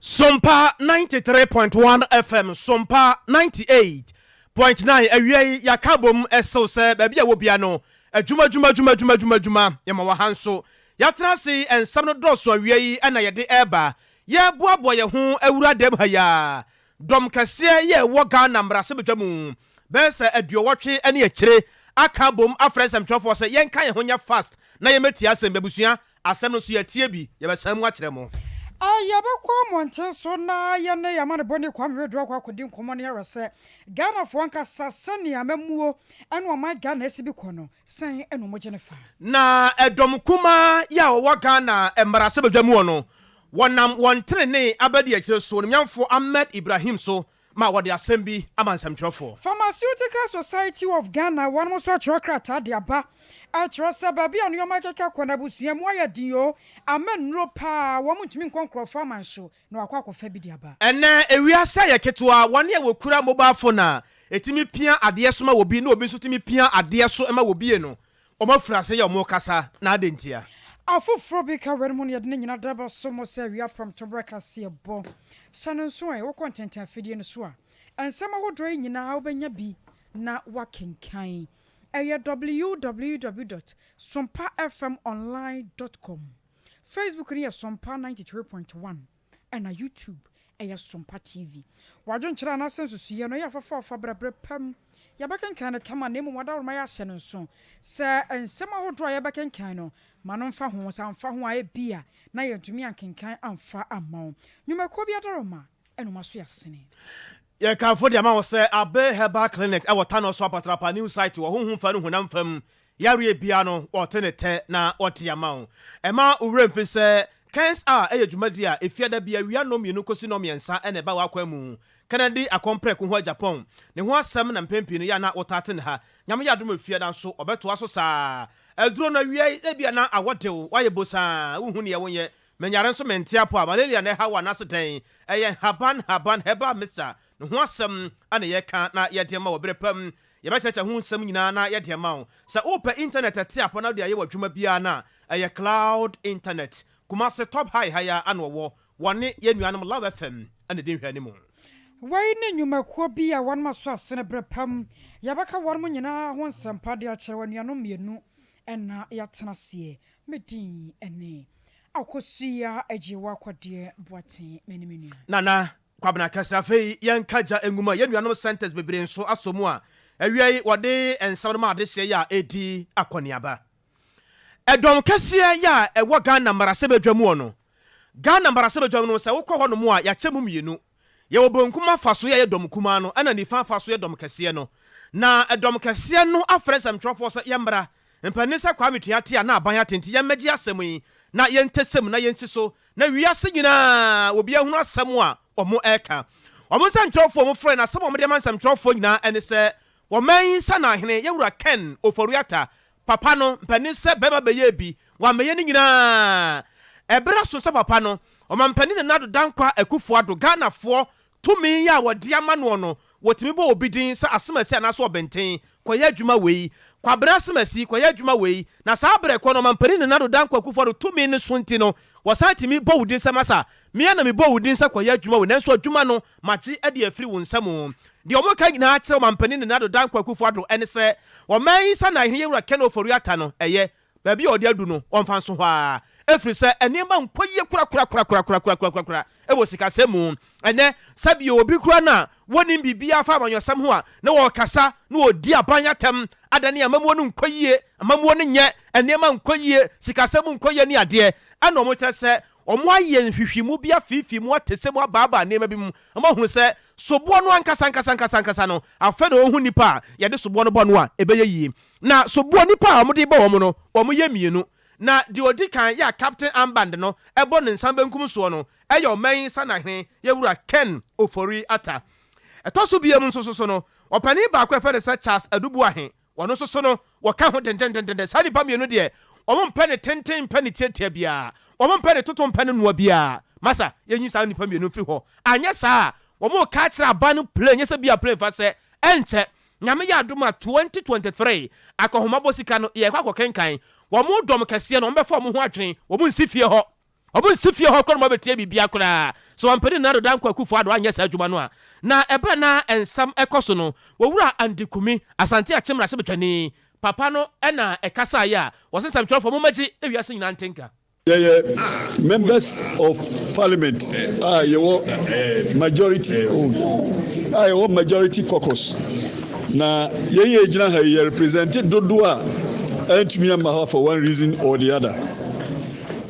Sompa 93.1 FM, Sompa 98.9. Awia yi yɛaka bom ɛsew sɛ baabi a wɔ bia no, adwuma adwuma adwuma adwuma adwuma adwuma yɛma wɔ ha nso. Yɛatena ase, nsɛm no dɔɔso. Awia yi ɛna yɛde ɛreba, yɛboaboa yɛn ho awura dɛm ha yi. Dɔm kɛseɛ yɛ ɛwɔ Ghana mmarahyɛbadwa mu bɛyɛ sɛ 80 ne akyire aka bom afrɛ nsɛmtwerɛfoɔ sɛ yɛnka yɛn ho nyɛ fast na yɛmɛtie asɛm. Babusua, asɛm no nso yɛtie bi, yɛbɛsan mu akyerɛ mo. Yɛbɛkɔ mmɔnten so na yɛne yɛma bɔne Kwame Redo akɔ akɔdi nkɔmmɔ no, yɛwɛ sɛ Ghanafoɔ nkasa sɛnea mamuo ɛne ɔman Ghana asi bi kɔ no sɛn ɛne ɔmogye ne fa. Na ɛdɔm kumaa yi a wɔwɔ Ghana mmarahyɛbadwa mu no, wɔnam wɔn tenene abɛdi akyire so onimnyamfo Ahmed Ibrahim so ma wɔde asɛm bi ama nsɛmtwerɛfoɔ. Pharmaceutical Society of Ghana, wɔn nso atwerɛ krataa de aba akyerɛ sɛ baabi a nneɛma keka kɔ no, abusua mu ayɛ den o, ama nnuro paa wɔn ntumi nkɔ nkurɔfoɔ aman so na wakɔ akɔfa bi de aba. Ɛnɛ ewiase ayɛ ketewa. Wɔne a wɔkura mobile phone a ɛtumi pia adeɛ so ma wɔ bi na obi nso tumi pia adeɛ so ma wɔ bie no, wɔn afiri ase yɛ wɔn kasa na ade ntia. Afoforɔ bi ka wɛre mu no, yɛde ne nyina daba so mo sɛ awia prɔmtoberɛ kaseɛ bɔ hyɛ no nso ɛ wokɔ ntɛntɛn afidie no so a, nsɛm ahodoɔ yi nyinaa wobɛnya bi na wakenkan. Ɛyɛ www.sompafmonline.com. Facebook no yɛ Sompa 93.1, ɛna YouTube ɛyɛ Sompa TV. Wadwenkyerɛ anaasɛ nsusuiɛ no ɛyɛ afafa brɛbrɛ pam, yɛbɛkenkan no kama, na mmom ɔdaworoma yɛ ahyɛ no nso sɛ nsɛm ahodoɔ a yɛbɛkenkan no ma no mfa ho sɛ amfa ho a, ebi a na yɛntumi ankenkan amfa amma wo. Nnwumakuo bi adaroma ɛna ɔma so yɛasene. Yɛkamfo de ama wo sɛ Abe Herbal Clinic ɛwɔ Tano so Apatrapa new site wɔ honhom fa no honam fam yareɛ bia no, wɔte ne tɛ na wɔte ama wo. Ɛma owura mfi sɛ Kens a ɛyɛ dwumadi a ɛfiada bi awia 2:30 kɔsi 3:30 ɛna ɛba w'akwan mu. Kennedy Akɔmprɛko ho Agyapɔn ne ho asɛm na mpɛn pii no yɛ na wɔtate ne ha. Nyame yɛ adom, efiada nso ɔbɛtoa so saa. Aduro no awia ebia na awɔdew wayɛ bosaa, wohu neɛ wonyɛ menyare nso mente apo a malaria na ɛha wɔ anase dɛn, ɛyɛ haban haban herbal mixture ne ho asɛm ana yɛka na yɛde ma wɔ berɛ pam. Yɛbɛkyerɛkyerɛ ho nsɛm nyinaa na yɛde ma wo. Sɛ wopɛ internet ɛte apɔ na wode ayɛ w'adwuma biara no a, ɛyɛ Cloud Internet, Kumase Top High ha ya ana wɔwɔ. Wɔne yɛn nuanom Love FM ɛna di nhwɛ mu. Wei ne nnwumakuo bi a wɔnom aso asene berɛ pam, yɛbɛka wɔnom nyinaa ho nsɛmpa de akyerɛ wɔ anuanom mmienu ɛna yɛatena aseɛ. Medin ɛne Akosua Agye Wakɔdeɛ Boaten, m'anim nua. Nana Kwabena Kɛse. Afei yɛnka gya enguma yɛn nuanom centers bebree nso asɔ mu a awia yi wɔde nsɛm no ma adehyeɛ yi a ɛdi akɔneaba. Ɛdɔm kɛseɛ yi a ɛwɔ Ghana mmarahyɛbadwa mu no, Ghana mmarahyɛbadwa mu no, sɛ wokɔ hɔ nom a, yɛakyɛ mu mmienu. Yɛwɔ bonkum afa so yɛ dɔm kumaa no, ɛna nifa afa so yɛ dɔm kɛseɛ no. Na ɛdɔm kɛseɛ no afrɛ nsɛmtwerɛfoɔ sɛ yɛmmra mpanin sɛ Kwame Tua te a na aban ate nti yɛmmɛgye asɛm yi na yɛntɛsɛm na yɛnsi so na wiase nyinaa obi ahunu asɛm a wɔn ɛreka. Wɔn nsɛmtwerɛfoɔ wɔn frɛ no, asɛm a wɔde ama nsɛmtwerɛfoɔ nyinaa ɛne sɛ wɔman yi nsa na ahene yɛwura Ken Ofori-Atta papa no, mpanin sɛ bɛrima bɛyɛ bi wɔamɛyɛ no nyinaa, ɛberɛ so sɛ papa no, ɔmampanin Nana Addo Dankwa Akufo-Addo, Ghanafoɔ tumi yi a wɔde ama noɔ no, wɔtumi bɔ obi din sɛ asɛmasi anaasɛ ɔbɛnten, kɔyɛ adwuma wei, Kwabena asɛmasi, kɔyɛ adwuma wei. Na saa berɛ kɔ no, ɔmampanin Nana Addo Dankwa Akufo-Addo tumi no so nti no, wɔsan tumi bɔ wo din sɛ masa mmea na mebɔ wo din sɛ kɔyɛ adwuma wei, nanso adwuma no magye de afiri wo nsam. Deɛ ɔmo ka nyinaa kyerɛ ɔmampanin Nana Addo Dankwa Akufo-Addo ɛne sɛ ɔman yi sa na ahene yɛwura Ken Ofori-Atta no, ɛyɛ baabi a ɔde adu no, wɔmfa nso hɔ a, ɛfiri sɛ nneɛma nkɔ yie korakorakorakorakorakorakora ɛwɔ sikasɛm mu. Ɛnɛ sɛbi obi kora no a wɔnim biribiara fa amanyɔsɛm ho a na wɔrekasa na wɔdi aban atɛm adane amamuo no nkɔ yie, amamuo no nyɛ, nneɛma nkɔ yie, sikasɛm nkɔ yie ne adeɛ. Ɛna ɔmo kyerɛ sɛ ɔmo ayɛ nhwehwɛmu bi afiifi mu atɛsɛ mu abaabaa nneɛma bi mu, ɔmo ahunu sɛ soboɔ no ankasa ankasa ankasa ankasa no, afɛ na ɔhu nipa a yɛde soboɔ no bɔ no a ɛbɛyɛ yie. Na soboɔ nipa a wɔde bɔ wɔn no, wɔn yɛ mmienu. Na deɛ odi kan yɛ a captain armband no ɛbɔ ne nsa benkum soɔ no, ɛyɛ ɔman yi sanahene yɛwura Ken Ofori Atta. Ɛtɔ so biem nso so no, ɔpanin baako a yɛfrɛ no sɛ Charles Adu-Boahene, wɔn nso so no wɔka ho dendendenden. Saa nipa mmienu deɛ, wɔn mpɛ ne tenten, mpɛ ne tiatia biara, wɔn mpɛ ne toto, mpɛ ne noa biara. Masa yɛnyi saa nipa mmienu firi hɔ, anyɛ saa wɔn ka kyerɛ aba no plane nyɛ sɛ bi a plane fa sɛ ɛnkyɛ Nyame yɛ adom a 2023 akɔhomabɔ sika no yɛkɔ akɔkenkan. Wɔn dɔm kɛseɛ no, wɔn bɛfa wɔn ho adwene, wɔn nsi fie hɔ. Ɔmo nsi fie hɔ koraa na ɔmo abɛtie biribiara koraa. Sɛ Ɔmampanin Nana Addo Dankwa Akufo Addo anyɛ saa adwuma no a. Na ɛberɛ a na nsɛm ɛkɔ so no, Owura Andy Kumi, Asante Akyem mmarahyɛbadwani, papa no na ɛkasaeɛ a, ɔse nsɛmtwerɛfoɔ mommɛgye na wiase nyinaa nte nka. Yɛyɛ members of parliament a yɛwɔ majority a yɛwɔ majority caucus na yɛn yɛ gyina ha yi yɛ represent dodoɔ a ɛntumi amma ha for one reason or the other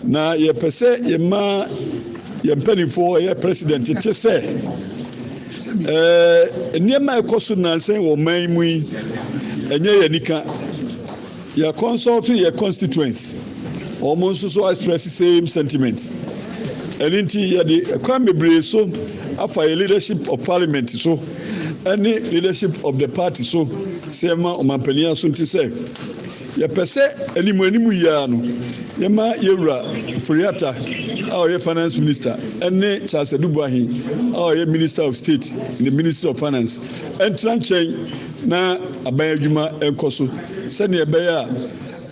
na yɛpɛ sɛ yɛma yɛn mpanimfoɔ ɛyɛ president te sɛ ɛɛ nneɛma a ɛkɔ so nansan wɔ ɔman yi mu yi ɛnyɛ yɛn nika. Yɛ consult yɛ constituents, wɔn nso so express same sentiment. Ɛno nti yɛde kwan bebree so afa yɛ leadership of parliament so ɛne leadership of the party so sɛ yɛma ɔmampanin aso nti sɛ yɛpɛ sɛ anim anim yi ara no yɛma yɛwura Ofori-Atta a ɔyɛ finance minister ɛne Charles Adu Boahen a ɔyɛ minister of state in the ministry of finance ɛntena nkyɛn na aban adwuma nkɔ so sɛnea ɛbɛyɛ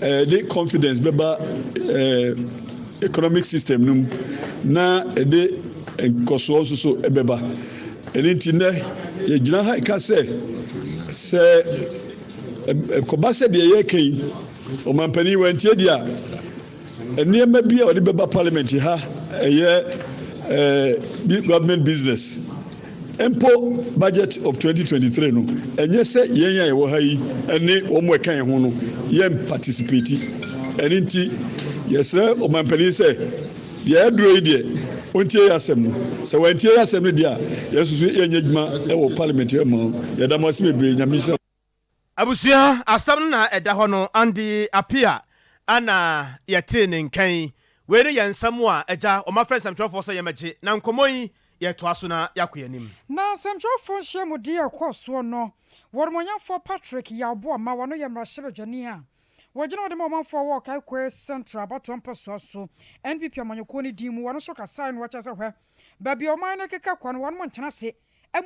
a ɛde confidence bɛba economic system no mu na ɛde nkɔsoɔ nso so ɛbɛba. Ɛno nti nnɛ yɛgyina ha ɛka sɛ sɛ ɛkɔba sɛ deɛ yɛreka yi ɔmampanin wantie deɛ a nneɛma bi a ɔde bɛba parliament ha ɛyɛ ɛɛ government business mpo budget of 2023 no ɛnyɛ sɛ yɛn a yɛwɔ ha yi ne wɔn a ɛka yɛn ho no yɛn participate. Ɛno nti yɛsrɛ ɔmampanin sɛ deɛ ɛduro yi deɛ ɔntie yɛ asɛm no. Sɛ wɔntie yɛ asɛm no deɛ a yɛn nso so yɛnyɛ adwuma wɔ parliament mu. Yɛda mo ase bebree. Nyame nhyira. Abusua, asɛm no na ɛda hɔ no, Andy Appiah ana yɛtee ne nka yi. Wei ne yɛn nsɛm a agya wɔafrɛ nsɛmtwerɛfoɔ sɛ yɛmmɛgye na nkɔmmɔ yi yɛtoa so na yɛakɔ yɛn anim. Na nsɛmtwerɛfoɔ nhyiamudie a ɛkɔɔ soɔ no, Wɔnumonyamfoɔ Patrick Yaw Boamah, wɔno yɛ mmarahyɛbadwani a wɔgyina hɔ de ma ɔmanfoɔ wɔ Okaikoi Central abatoɔ mpɛsoa so, NPP amanyɔkuo no din mu, wɔno nso kasaeɛ no wɔkyerɛ sɛ hwɛ, baabi a ɔman no keka kɔ no, wɔnom ntena ase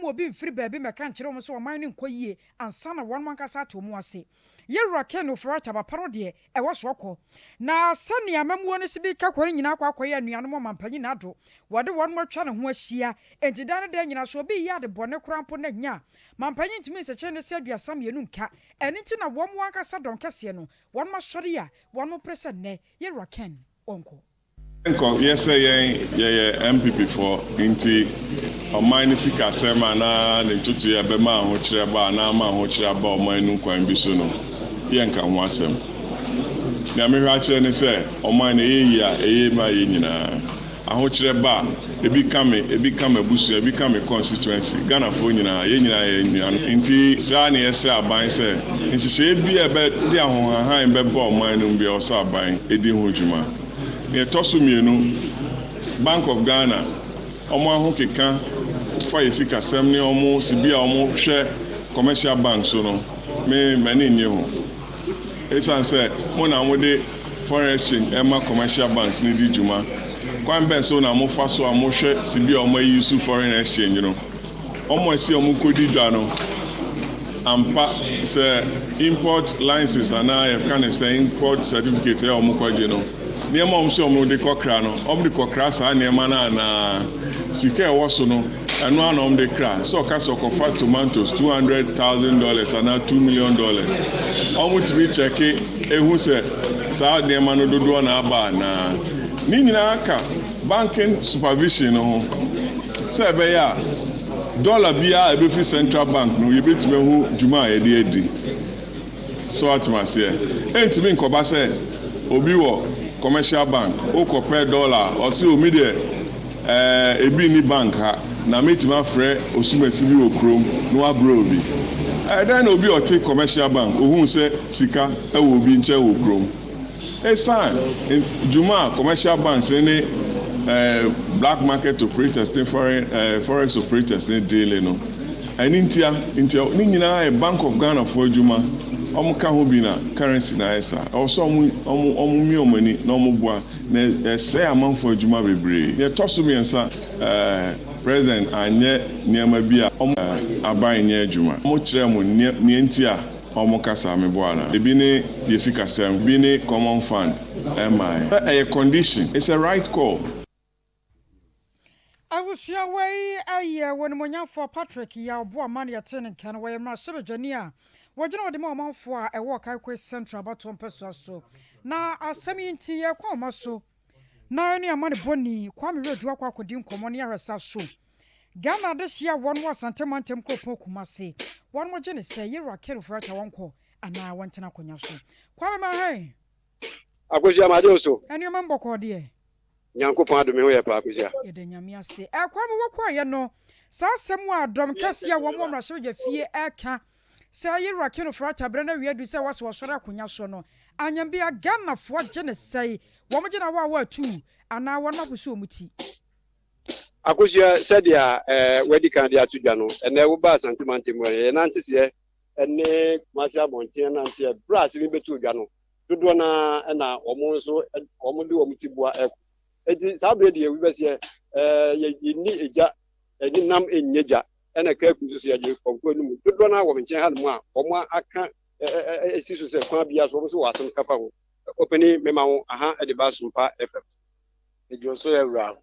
ma obi mfiri baabi mmɛka nkyerɛ wɔn sɛ ɔman no nkɔ yie ansa na wɔnom ankasa ate wɔn ase. Yɛwura Ken Ofori-Atta papa no deɛ ɛwɔ soɔ kɔ. Na sɛnea amammuo no si bi ka kɔ no nyinaa kɔ akɔyɛ anuanom ɔmampanyin Addo wɔde wɔnom atwa ne ho ahyia. Enti da ne da nyinaa sɛ obi reyɛ ade bɔne koraa mpo na nya a, mampanyin ntumi nsekyere ne se 32 nka. Ɛno nti na wɔn ankasa dɔm kɛseɛ no wɔnom asɔre a wɔnom pere sɛ nnɛ Yɛwura Ken ɔnkɔ. Nkɔ yɛ sɛ yɛn yɛyɛ NPP foɔ nti ɔman no sikasɛm anaa ne ntotoeɛ a ɛbɛma ahokyerɛ aba anaa ama ahokyerɛ aba ɔman no kwan bi so no yɛnka ho asɛm. Nea mehwɛ akyerɛ ne sɛ ɔman no ɛyɛ yie a ɛyɛ ma yɛn nyinaa. Ahokyerɛ ba a, ebi ka me, ebi ka m'abusua, ebi ka me constituency, Ghanafoɔ nyinaa, yɛn nyinaa yɛ anuanom. Nti srɛ ara na yɛsrɛ aban sɛ nhyehyɛeɛ biara a ɛbɛde ahohahan bɛba ɔman no mu biara ɛwɔ sɛ aban di ho dwuma. Nea ɛtɔ so mmienu, Bank of Ghana, wɔn ahokeka fa yɛ sikasɛm ne wɔn sibea a wɔhwɛ commercial bank so no, me m'ani nnye ho. Esiane sɛ mo na mode foreign exchange ma commercial banks no di dwuma, kwan bɛn so na mofa so a mohwɛ sibea a wɔayi so foreign exchange no? Wɔn a ɛsɛ wɔkodi dwa no, ampa sɛ import license anaa yɛka no sɛ import certificate a wɔkɔgye no, nneɛma a wɔn sɛ wɔde kɔkra no, wɔde kɔkra saa nneɛma no anaa? Sika a ɛwɔ so no, ɛno ara na wɔde kra. Sɛ ɔka sɛ ɔkɔfa tomatoes $200,000 anaa $2 million, wɔtumi kyɛke ehu sɛ saa nneɛma no dodoɔ na aba anaa? Ne nyinaa ka banking supervision no ho sɛ ɛbɛyɛ a dɔla biara a ɛbɛfiri central bank no yɛbɛtumi ahu dwuma a yɛde adi. So atem aseɛ? Ɛntumi nkɔba sɛ obi wɔ commercial bank wokɔpɛ dɔla a ɔse omi deɛ ɛɛ ebi nni bank ha na mɛtumi afrɛ osumasi bi wɔ kurom na wabrɛ obi. Ɛdɛn na obi a ɔte commercial bank ohun sɛ sika ɛwɔ obi nkyɛn wɔ kurom? Esan dwuma a commercial banks ne ɛɛ black market operators ne foreign ɛɛ forex operators ne deal no ɛne ntia ntia ne nyinaa yɛ Bank of Ghana fo adwuma. Wɔn ka ho bi na currency na ayɛ saa. Ɛwɔ sɛ wɔn wɔn wɔn mia wɔn ani na wɔn boa na ɛsɛe amanfo adwuma bebree. Nea ɛtɔ so mmiɛnsa, ɛɛ president anyɛ nneɛma bi a wɔn aban nyɛ adwuma. Wɔn kyerɛ mo nea nea nti a wɔn kasa meboa ana? Ebi ne yɛ sikasɛm, ebi ne common fund ɛmaa. Ɛyɛ condition, it's a right call. Abusua wei yɛ Onimuonyamfoɔ Patrick Yaw Boamah na yɛtee ne nka no. Wɔyɛ mmarahyɛbadwani a wɔgyina hɔ de ma ɔmanfoɔ a ɛwɔ Okaikoi Central abatoɔ mpɛsoa so. Na asɛm yi nti yɛrekɔ ahoma so na yɛne amanebɔni Kwame Wiredu akɔ akɔdi nkɔmmɔ ne ahwɛ sɛ aso Ghana adehyeɛ a wɔn wɔ Asante mantam kuropɔn Kumase wɔn gye ne sɛ Yewura Ken Ofori-Atta wɔnkɔ anaa wɔntena akonnwa so. Kwame Mahen! Akosua magye wo so. Nneɛma mu bɔkɔɔ deɛ? Nyankopɔn adom me ho yɛ paa Akosua. Yɛda Nyame ase. Ɛkwan mu wɔkɔeɛ no, saa asɛm a dɔm kɛseɛ a wɔn wɔ mmarahyɛbadwa fie ɛreka sɛ Yewura Ken Ofori-Atta berɛ no awie adu sɛ wɔse wɔsɔre akonya soɔ no, anyambia Ghanafoɔ gye no sɛe? Wɔn gye no awaawa atuu anaa wɔnom aposo wɔn ti? Akosua, sɛdeɛ wadi kan de ato dwa no, ɛnnɛ wobaa Asante mantam mu a, yɛn nanteseɛ ne Kumasi abɔnten nanteɛ berɛ a asɛm yi bɛtoo dwa no, dodoɔ no ara na wɔn nso wɔn de wɔn ti boa ɛko. Eti saa berɛ deɛ obi bɛseɛ ɛɛ yɛnni egya, ɛne nam nyɛ gya, ɛna kraku nso so yɛgye kɔmfoɔ anim. Dodoɔ no ara wɔ me nkyɛn hanom a wɔn aka ɛsi so sɛ kwan biara so wɔn nso wɔ asɛm ka fa ho. Ɔpanin, mema wo aha de ba Asompa FM. Medwo so yɛ wura.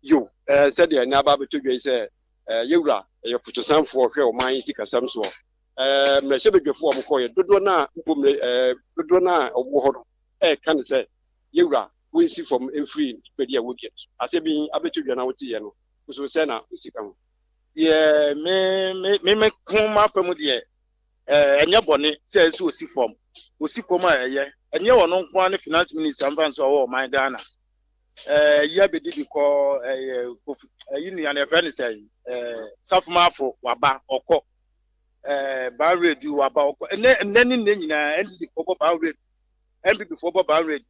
Yo, ɛɛ sɛdeɛ ɛnɛ aba abɛtɔ dwa yi sɛ ɛɛ yɛ wura ɛyɛ fotosanfoɔ hwɛ ɔman yi sikasɛm soɔ. Ɛɛ mmarahyɛbadwafoɔ a wɔkɔɔyɛ dodoɔ no a mpo mmerɛ ɛɛ dodoɔ no a wɔwɔ hɔ no ɛreka no sɛ yɛ wura wɔnsi fam mfiri dwumadi a wɔdi so. Asɛm yi abɛtɔ dwa na woteeɛ no, wo so sɛn na wosi ka ho? Deɛ me me me me ko m'afa mu deɛ ɛɛ ɛnyɛ bɔne sɛ ɛsɛ osi fam osi fam a ɛyɛ ɛnyɛ ɔno nko ara ne finance minister mfa nso ɔwɔ ɔman Ghana ɛɛ yi abɛdidi kɔ ɛyɛ kofi ɛyi nua no yɛfrɛ no sɛ ɛɛ safomafo waba ɔkɔ ɛɛ banredu waba ɔkɔ ɛnɛ ɛnɛ ne nnɛ nyinaa ndc foɔ bɔ banredu npp foɔ bɔ banredu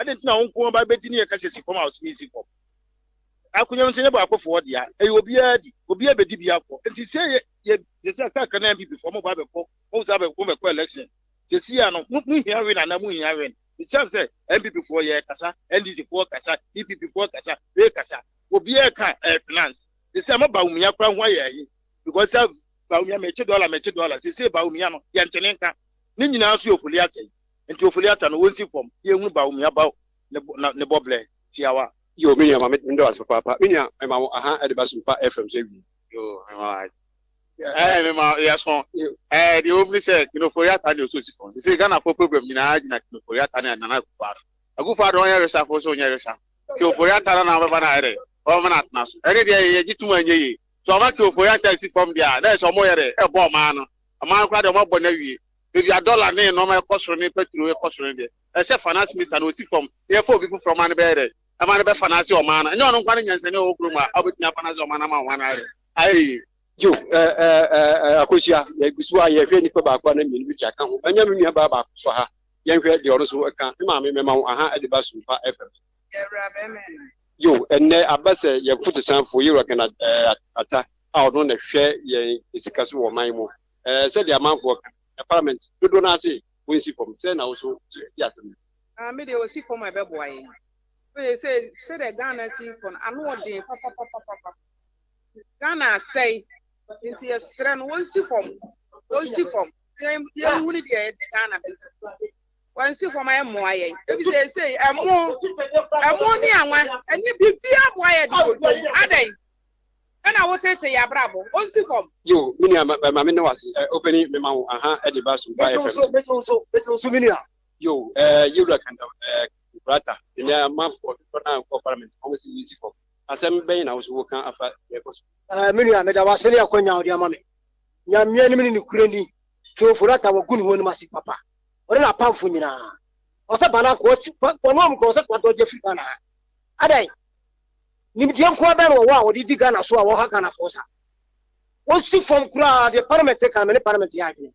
ɛde ntina wɔn nko ba bɛdi ne yɛ kasa si fam a ɔsi si fam akonnwa nso yɛ baako foɔ dea ɛyɛ obiara di obiara bɛdi bi akɔ nti sɛ yɛ yɛ yɛ sɛ kakra na npp foɔ mo ba bɛkɔ mo sɛ bɛ mo bɛkɔ election sɛ si ya no mo mo hia win anaa mo hia win. Esiane sɛ NPP foɔ yɛ kasa, NDC foɔ kasa, EPP foɔ kasa, wei kasa, obiara ka ɛyɛ finance. Sese ama Bawumia koraa ho ayɛ ahi because sɛ Bawumia mekye dollar mekye dollar sese Bawumia no yɛnte ne nka. Ne nyinaa nso yɛ Ofoli Atta yi. Nti Ofoli Atta no wɔnsi fam na yɛnhunu Bawumia ba ne ne bɔblɛ tiawa. Yoo me nua ma me meda wo ase papaapa me nua mema wo aha de ba Sumpa FM so awie. Yoo mema wo Ɛɛ me ma yɛ so. Ɛɛ deɛ wɔm ne sɛ Ken Ofori-Atta ne ɔsɛ osi fam. Sese Ghanafoɔ problem nyinaa gyina Ken Ofori-Atta ne Nana Akufo-Addo. Akufo-Addo ɔnyɛ resafo nso ɔnyɛ resafo. Ken Ofori-Atta na na ɔbɛba no ayɛ dɛ ɔbɛma no atena so. Ɛne deɛ yɛgye tom a ɛnyɛ yie. Sɛ ɔma Ken Ofori-Atta si fam deɛ a na ɛsɛ ɔmo yɛ dɛ ɛbɔ ɔman no. Ɔman no koraa deɛ ɔmo abɔ no awie. Baabi a dɔla ne nneɛma ɛkɔ soro ne petro ɛkɔ soro no deɛ ɛsɛ finance minister no ɔsi fam na yɛfa obi foforɔ ɔman no bɛyɛ dɛ ɛma no bɛ finance ɔman no. Ɛnyɛ ɔno nkoa ne nyansani a ɔwɔ kurom a ɔbɛtumi afinance ɔman no ama ɔman no ayɛ dɛ ayɛ yie. Yo, eh, eh, eh, Akosua, yɛgu so a yɛhwɛ nnipa baako anaa mmienu bi de aka ho. Manya me nua baa baako so ha. Yɛnhwɛ deɛ ɔno nso ka. Me maame, mɛma wo aha de ba Sumpa FM so. Yo, ɛnnɛ aba sɛ yɛn fotosanfoɔ, Yewura Kenneth eh, Atta a ɔno na ɛhwɛ yɛn sika so wɔ ɔman mu. Eh, sɛdeɛ amanfoɔ ka, na parliament dodoɔ no ara se wɔnsi fam. Sɛn na wo nso di asɛm no? Ah, me deɛ wɔsi fam a ɛbɛboa yɛn. Sɛ sɛdeɛ Ghana si kɔ no, ano ɔden papapapapa. Ghana asɛe nti yɛsrɛ no wɔnsi fam wɔnsi fam yɛnhunu deɛ yɛde Ghana bɛsi wɔnsi fam a ɛmmoa yɛn ebi sɛ ɛsei ɛmo ɛmo ne anwa ɛne biribiara boa yɛ de wɔ dwom adɛn ɛna wotete yɛ abrabɔ wɔnsi fam. Yo, me nua, ma ma me ne wase. Ɛ opani mema wo aha ɛde ba Sumpa FM. Meto so, meto so, meto so me nua. Yo, ɛ yewura kanda ɛ brata. Ɛnɛ amanfoɔ dodoɔ no a nkɔ parliament wɔn si nsi fam. Asɛm bɛn na wo nso woka afa deɛ ɛkɔ so? Eh, me nua, meda wo ase ne akwanya a wode ama me. Nyame anim ne nokorɛ ni, Theophorata wagu ne ho anim ase papa. Ɔne n'apamfo nyinaa. Ɔsɛ ba no anka ɔsi, ɔne wɔn kora ɔsɛ kora dɔgye firi Ghana ha. Adɛn? Nimdeɛ nkoa bɛn na wɔwɔ a wɔde di Ghana so a wɔha Ghanafoɔ saa? Ɔnsi fam koraa deɛ parliament ka no, me ne parliament yɛ adwene.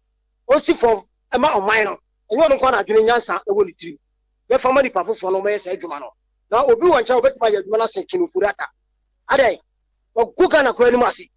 Ɔnsi fam ma ɔman no. Ɛnyɛ ɔno nkoa na adwene nyansa wɔ ne tirim. Yɛmfa ma nipa foforɔ na wɔmmɛyɛ saa adwuma no. Na obi wɔ nkyɛn a obetumi ayɛ adwuma no asen Ken Ofori-Atta. Adɛn? Wagu Ghana koraa anim ase.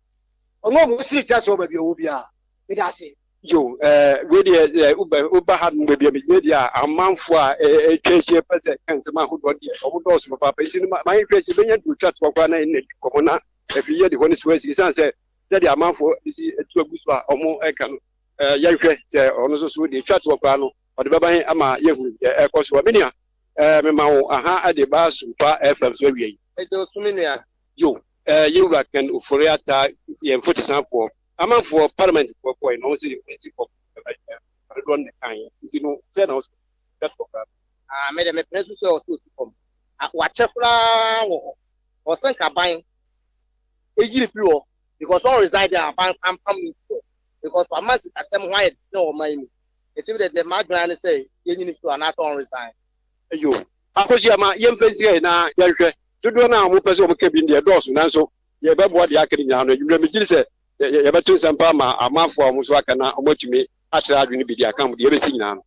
Ɔno a wɔsi ne tiri ase wɔ baabi a ɔwɔ biara. Meda ase. Yo, eh, wei deɛ eh, woba woba ha nom baabi a megyina deɛ a amanfoɔ a atwa ahyia pɛ sɛ ka nsɛm ahodoɔ deɛ wɔn dɔɔso papaapa nti no ma yɛnhwɛ sɛ yɛbɛnya deɛ ɔtwa toɔ koraa na yɛne no adi nkɔmmɔ na afei yɛde hɔ no so asi ɛsiane sɛ sɛdeɛ amanfoɔ de si atu agu so a wɔn ɛka no eh, yɛnhwɛ sɛ ɔno nso so deɛ ɛtwa toɔ koraa no ɔde bɛba he ama yɛhunu deɛ ɛrekɔ soɔ. Me nua, eh, mema wo aha de ba Sumpa FM so awia yi. Mede wo so me nua. Yo, Yɛwura Ken Ofori-Atta yɛn mfotesanfoɔ amanfoɔ parliamentfoɔ kɔɛ na wɔn sɛ wɔn ti kɔ dodoɔ no na ɛkaeɛ nti no sɛ na wɔsɛ bɛtɔ koraa. Ah, me de mepene so sɛ ɔsɛ osi fam. Ah, wakyɛ koraa wɔ hɔ. Ɔsɛ nka aban eyi no firi hɔ because ɔn resign de aban ampam no mfiri hɔ because wama sikasɛm ho ayɛ den wɔ ɔman yi mu. Eti me de deɛ m'adwene ara ne sɛ yɛnyi no firi hɔ anaasɛ ɔn resign. Yo, Akosua ma yɛmfa nsi ha na yɛnhwɛ. Dodoɔ no a wɔpɛ sɛ wɔka bi no deɛ ɛdɔɔso nanso yɛbɛboa deɛ aka no nyinaa ano. Anwummerɛ megye di sɛ yɛbɛto nsɛm pa ama amanfoɔ a wɔn nso aka na wɔatumi akyerɛ adwene bi de aka ho deɛ ɛbɛsi nyinaa no.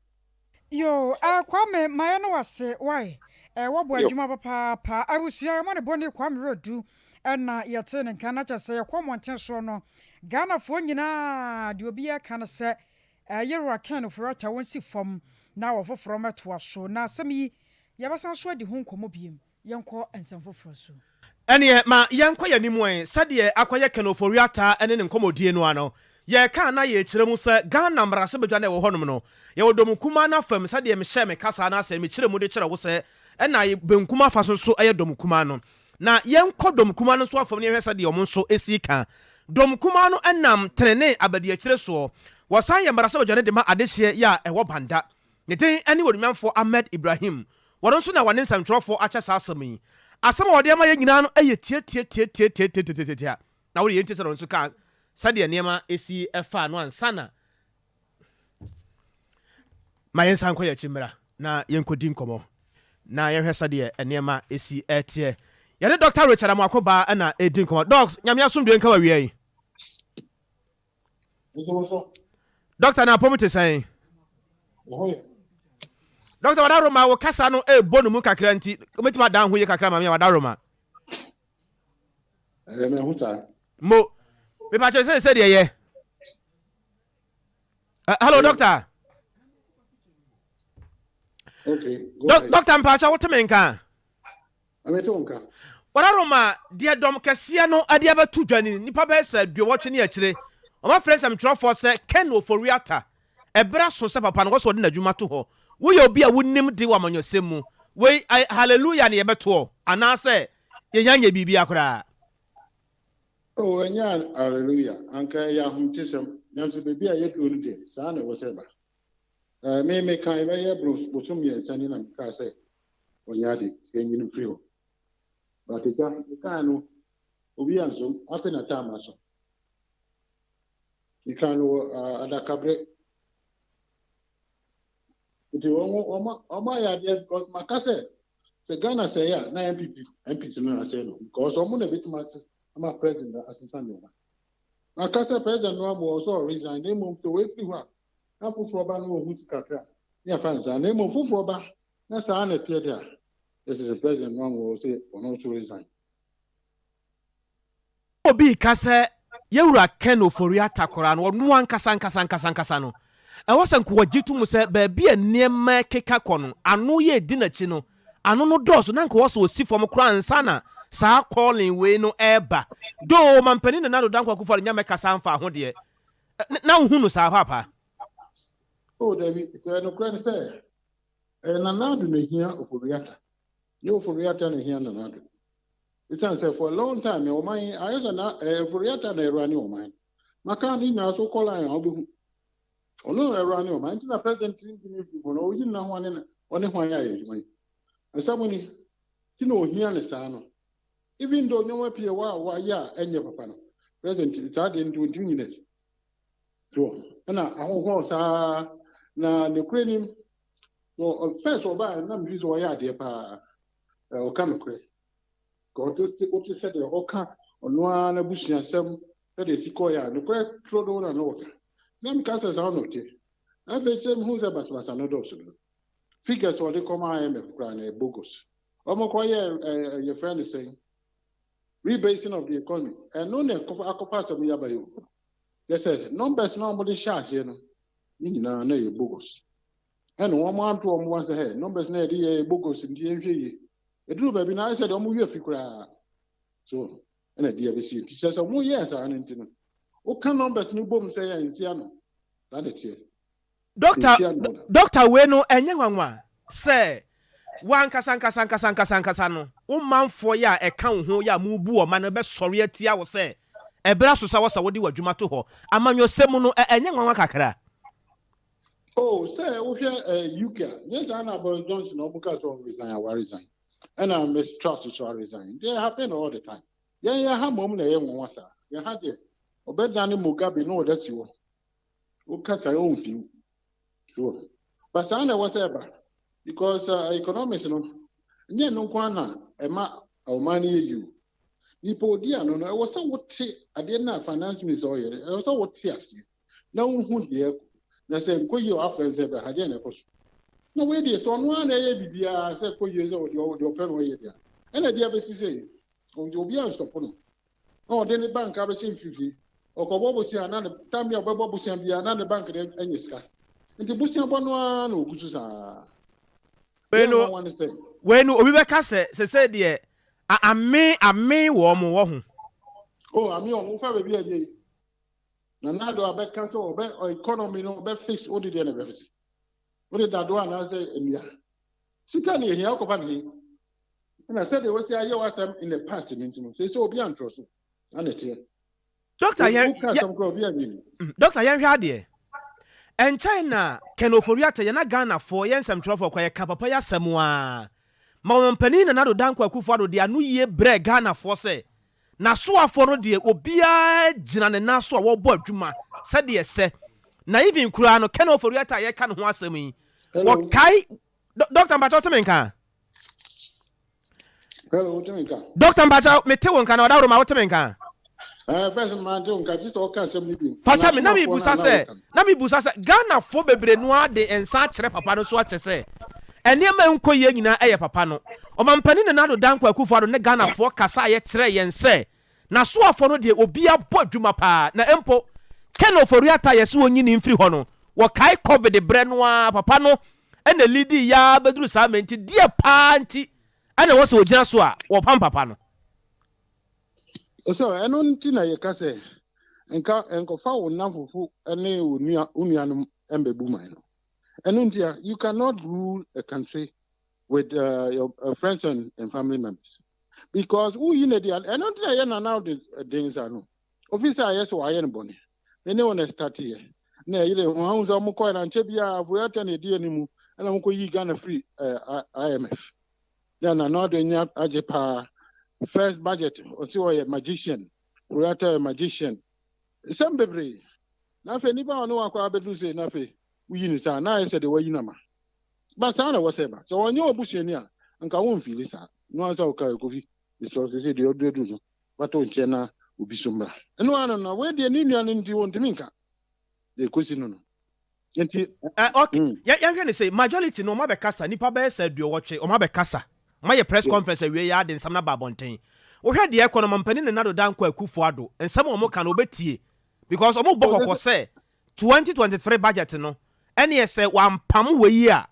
Yoo eh Kwame mayɛ no wase wai eh wabɔ adwuma papaapa abusua yɛmɔ ne bɔne Kwame Werɛdu ɛna yɛtee ne nka na kyɛ sɛ yɛkɔ mmɔnten soɔ no Ghanafoɔ nyinaa deɛ obiara ka ne sɛ eh Yerua Ken Ofori-Atta wɔnsi fam na wɔfoforɔ mmɛtoa so na asɛm yi yɛbɛsan so adi ho nkɔmmɔ biem. Yɛnkɔ nsɛm foforɔ so. Ɛneɛ ma yɛnkɔ yɛn anim ɛ, sɛdeɛ akɔyɛ Ken Ofori-Atta ne ne nkɔmmɔdie no ara no, yɛreka a na yɛrekyerɛ mu sɛ Ghana mmarahyɛbadwa no a ɛwɔ hɔnom no, yɛwɔ dɔm kumaa no afam, sɛdeɛ mehyɛɛ me kasa no ase no, mekyerɛɛ mu de kyerɛɛ wo sɛ ɛna benkum afa so nso yɛ dɔm kumaa no. Na yɛnkɔ dɔm kumaa no nso afam na yɛnhwɛ sɛdeɛ wɔn nso si ka. Dɔm kumaa no nam tenenee abadiakyire soɔ. Wɔsan yɛ mmarahyɛbadwa no de ma adehyeɛ yɛ a ɛwɔ Banda. Ne din ne Onuonyamfoɔ Ahmed Ibrahim. Wɔno nso na wɔne nsɛmtwerɛfoɔ akyɛ saa asɛm yi. Asɛm a wɔde ama yɛn nyinaa no yɛ tiatiatiatiatiatiatiatia. Na wode yɛntie sɛdeɛ ɔno nso kaa sɛdeɛ nneɛma si faa no ansa na Ma yɛnsan nkɔ yɛn akyi mmra na yɛnkɔdi nkɔmmɔ na yɛnhwɛ sɛdeɛ nneɛma si teɛ. Yɛne Dɔkta Richard Amoako Baa na ɛredi nkɔmmɔ. Dɔk, Nyame asomdwoe nka wo awia yi. Dɔkta na apɔm te sɛn? Dɔkta Wadaroma wo kasa no ɛrebɔ no mu kakra nti wobɛtumi adan ho yie kakra ma me a Wadaroma. Mo mepakyɛ sɛ sɛ deɛ yɛ. Hello doctor. Okay, Doctor mpakyɛ wote me nka? Mete wo nka. Wɔaroma deɛ dɔm kɛseɛ no de abɛto dwa ni, nnipa bɛyɛ sɛ aduɔwɔtwe ne akyire. Wɔafrɛ nsɛmtwerɛfoɔ sɛ Ken Ofori-Atta. Ɛberɛ aso sɛ papa no wɔ sɛ ɔde n'adwuma to hɔ. Woyɛ obi a wonim de wɔ amanyɔsɛm mu. Wei, hallelujah na yɛbɛtoɔ anaasɛ yɛnya nyɛ biribiara koraa? Oh, ɛnyɛ hallelujah. Anka ɛyɛ ahometesɛm. Nanso baabi a yɛaduru no deɛ, saa na ɛwɔ sɛ ɛba. Eh, me mekae bɛyɛ bosom mmiɛnsa ni na mekaa sɛ ɔnyɛ ade yɛnyi no mfiri hɔ. But agya, mekae no obi ansom, afei na time aso. Mekae no wɔ uh, adakaberɛ. Nti wɔn wɔn wɔn ayɛ adeɛ because maka sɛ sɛ Ghana sɛe a na NPP MPs no na asɛe no because wɔn na ebetumi ase ama president asesa nneɛma. Maka sɛ president no amu ɔsɛ ɔresign na mmom sɛ wɔafiri hɔ a na foforɔ ba na wɔhu sika kakra ne afa nsa na mmom foforɔ ba Na saa na ɛteɛ de a, ɛsɛ sɛ president no ama sɛ ɔno nso resign. Obi reka sɛ Yɛwura Ken Ofori-Atta koraa no, ɔno ankasa ankasa ankasa ankasa no, ɛwɔ sɛ nka ɔgye to mu sɛ baabi a nneɛma rekeka kɔ no, ano yɛ redi n'akyi no, ano no dɔɔso, na nka ɛwɔ sɛ ɔsi fam koraa ansa na saa calling wei no reba. Though Ɔmampanin Nana Addo Dankwa Akufo-Addo nya mmɛkasa mfaa ho deɛ, na wohu no saa paapa? Oh, dabi, sɛ nokorɛ ne sɛ, Ɛyɛ Nana Addo na ehia Ofori-Atta, nyɛ Ofori-Atta na ehia Nana Addo. Esiane sɛ for a long time na ɔman yi ayɛ sɛ na ɛyɛ Ofori-Atta na ɛrane ɔman no. Maka ne nyinaa so kɔ line a wobɛhu. Ɔno na ɛrane ɔman nti na president ntumi mfiri hɔ no ɔyi nna ho ane ɔne hwan ayɛ adwuma yi. Asɛm ni ti na ohia ne saa no. Even though nneɛma pii wɔ a wɔayɛ a ɛnyɛ papa no, president saa deɛ nti ɔntumi nyina akyi. So ɛna ahohɔ saa na ne kura nim. So first ɔbaa na mefi sɛ ɔyɛ adeɛ paa. Ɔka nokorɛ. Ka ɔte wote sɛ deɛ ɔka ɔno ara n'abusuasɛm sɛdeɛ ɛsi kɔeɛ a nokorɛ turo no na na ɔka. Na meka sɛ saa na ɔte. Afei sɛ mehu sɛ basabasa no dɔɔso no. Figures a ɔde kɔma IMF koraa no ɛyɛ bogus. Wɔkɔyɛ yɛfrɛ no sɛn rebasing of the economy ɛno na akɔfa asɛm yi aba yi o. Kyerɛ sɛ numbers na wɔde hyɛ aseɛ no ne nyinaa na ɛyɛ bogus. Ɛna wɔn anto wɔn wa sɛ hɛ numbers na yɛde yɛ bogus nti yɛnhwɛ yie. Ɛduru baabi na ayɛ sɛ deɛ wɔn werɛ fi koraa so ɛna ɛde abɛsi nti kyerɛ sɛ wɔn yɛɛ saa no nti no woka numbers no bom sɛ yɛ nsia no saa na ɛteɛ. Doctor, doctor wei no ɛnyɛ nwanwa sɛ wankasa nkasa nkasa nkasa nkasa no. wo manfoɔ yi a ɛka wo ho yi a morebu ɔman no bɛsɔre atia wo sɛ ɛberɛ aso sɛ wɔsɛ wode w'adwuma to hɔ. Amanyɔsɛm mu no, ɛnyɛ nwanwa kakra? Oh, sɛ wohwɛ eh, UK a, nyɛ saa na Boris Johnson na ɔmo kaa sɛ ɔn resign a waresign. Ɛna Miss Truss nso aresign. They happen all the time. Yɛn yɛn ha mmom na ɛyɛ nwanwa saa. Yɛn ha deɛ, ɔbɛdane Mugabe na ɔda si hɔ. Woka saa ɔmfi wo. So, but saa na ɛwɔ sɛ ɛba because uh, economics no, nyɛ no nko ara na ɛma ɔman no yɛ yie o. Nipa odi ano no, ɛwɔ sɛ wote adeɛ no a finance minister ɔyɛ no, ɛwɔ sɛ wote aseɛ na wohu deɛ ɛkɔ. Na sɛ nkɔ yie a wafrɛ no sɛ bɛ ha deɛ na ɛkɔ so. Na wei deɛ sɛ ɔno ara na ɛyɛ biribiara sɛ ɛkɔ yie sɛ deɛ ɔpɛ na ɔyɛ deɛ ɛna deɛ abɛsi sɛ obi anstɔpo no. Na ɔde ne bank abɛhyɛ mfimfini. Ɔkɔbɔ bosea na ne tam bi a ɔbɛbɔ bosea biara na ne bank no anya sika. Nti bosea bɔ no ara na ɔgu so saa. Wei no, wei no obi bɛka sɛ sesei deɛ ame ame wɔn wɔ ho. Oh, ame wɔn wofa baabi a yie. Nana Addo abɛka sɛ ɔbɛ economy no ɔbɛ fix wode deɛ na ɛbɛ fix. Wode dadoa anaasɛ nnua. Sika na ehia wokɔfa no he? Ɛna sɛdeɛ wasi ayɛ w'asɛm in the past no nti no, seesei obi antrɔ so. Saa na ɛteɛ. Doctor, yɛn, Woka asɛm koraa obi annye nni. Doctor, yɛnhwɛ adeɛ. Ɛnkyɛe na Ken Ofori-Atta, yɛn Ghanafoɔ, yɛn nsɛmtwerɛfoɔ koraa, yɛka papa yi asɛm ara ma Ɔmampanin Nana Addo Dankwa Akufo-Addo de anoyie brɛɛ Ghanafoɔ sɛ n'asoafoɔ no deɛ obiara gyina ne nan so a wɔrebɔ adwuma sɛdeɛ ɛsɛ. Na even koraa no, Ken Ofori-Atta a yɛreka ne ho asɛm yi, Hello. wɔkae Doctor mpakyɛ wote me nka? Hello, wote me nka? Doctor mpakyɛ mete wo nka na ɔdaworo ma wote me nka? Eh, first ma nte wo nka gye sɛ ɔka asɛm no bio. Fakyɛ me na mebusa sɛ na mebusa sɛ Ghanafoɔ bebree no ara de nsa akyerɛ papa no so akyɛ sɛ nneɛma nkɔ yie nyinaa ɛyɛ papa no. Ɔmampanin Nana Addo Dankwa Akufo-Addo ne Ghanafoɔ kasa a yɛkyerɛ yɛn sɛ N'asoafoɔ no deɛ obia bɔ adwuma paa na mpo Ken Ofori-Atta a yɛse ɔnyi no mfiri hɔ no wɔkae covid berɛ no ara papa no na leadii yɛ ara bɛduru saa mmerɛ nti deɛ paa nti na ɛwɔ sɛ ɔgyina so a wɔpam papa no. So ɛno nti na yɛka sɛ nka nkɔfa wo nnamfofo ne wo nua wo nuanom mbɛbu man no. Ɛno nti a you cannot rule a country with uh, your uh, friends and, and family members. because woyi no adi ɛno nti na ɛyɛ nana de den sa no ofi sɛ ayɛ sɛ wayɛ no bɔne me ne wɔn ɛstateɛ na ɛyere ho ahu sɛ ɔmo kɔɛ na nkyɛ biara afori na ɛdi anim ɛna ɔmo kɔyi Ghana firi ɛɛ IMF na nana de nya agye paa first budget ɔsi ɔyɛ magician afori ata yɛ magician nsɛm bebree na afei nipa a ɔne wakɔ abɛduru sei na afei woyi ne saa na ayɛ sɛ deɛ wayi no ama Ba saa na ɛwɔ sɛ ɛba. Sɛ ɔnyɛ w'abusuani a, anka womfiili saa. Ɛno ara sɛ woka Kofi, mesrɛ wo seesei deɛ ɔduru aduru no, fa to nkyɛn na obi so mmra. Ɛno ara no na wei deɛ ne nua no nti ɔntumi nka deɛ ɛkɔsi no no. Nti, Eh, ok, mm. yɛ, yɛnhwɛ no sei, majority no wɔn abɛkasa, nnipa bɛyɛ sɛ aduɔwɔtwe, wɔn abɛkasa, wɔn ayɛ press Yeah. conference awie yi ara de nsɛm no aba abɔnten. Wohwɛ deɛ ɛkɔ no, Ɔmampanin Nana Addo Dankwa Akufo Addo, nsɛm a wɔka no wɔbɛtie, because wɔbɔ Oh, kɔkɔ sɛ 2023 budget no ɛneɛ sɛ wampam wei a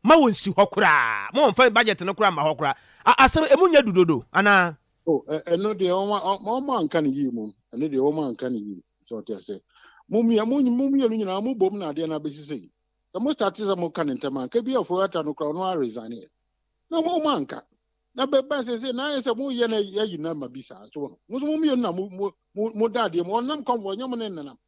ma wɔnsi hɔ koraa, ma wɔmfa budget no koraa mma hɔ koraa. A asɛm ɛmu nyɛ du dodo anaa? Oh, ɛno deɛ wɔn wɔn anka no yie mom. Ɛno deɛ wɔn anka no yie. Sɛ ɔte ase. Mo mmienu mo mmienu nyinaa mo bom na adeɛ no abɛsi sɛ yi. Sɛ mo start sɛ mo ka ne ntɛm a, nka bi aforo ata no koraa ɔno a resign yɛ. Na mo mo anka. Na bɛba sɛ sɛ na ayɛ sɛ mo yɛ na yɛyi na ma bi saa. So mo nso mo mmienu na mo mo mo da adeɛ mu ɔnam kɔmfɔ ɔnyɛ mo ne nenam.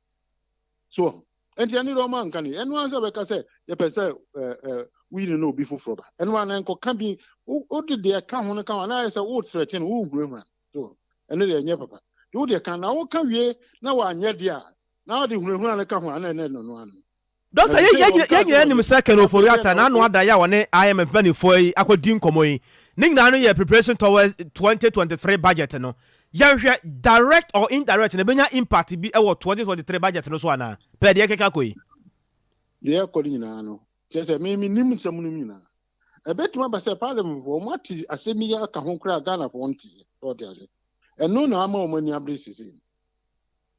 So nti ɛno deɛ ɔma nka ne ɛno ara sɛ bɛka sɛ yɛpɛ sɛ ɛɛ woyi no na obi foforɔ ba ɛno ara na nkɔka bi wode deɛ ɛka ho no ka ho anaa sɛ wotrɛte no wohurahura so ɛno deɛ ɛnyɛ papa nti wode ka na woka wie na wanyɛ deɛ a na wode hurahura no ka ho ana ɛnɛ no no ano. Doctor, yɛ yɛ yɛn nyinaa nim sɛ Ken Ofori-Atta n'ano ada yi a ɔne IMF mpanimfoɔ yi akɔdi nkɔmmɔ yi, ne nyinaa no yɛ preparation towards 2023 budget no. Yɛnhwɛ, direct or indirect no, ɛbɛnya impact bi wɔ 2023 budget no so anaa? Pɛ deɛ ɛkeka kɔ yi. Deɛ ɛkɔ no nyinaa no, kyerɛ sɛ me mennim nsɛm no mu nyinaa. Ɛbɛtumi aba sɛ parliamentfoɔ wɔn ate asɛm yi aka ho koraa a Ghanafoɔ nteɛ. Sɛ ɔte ase. Ɛno na ama wɔn ani abere sisi.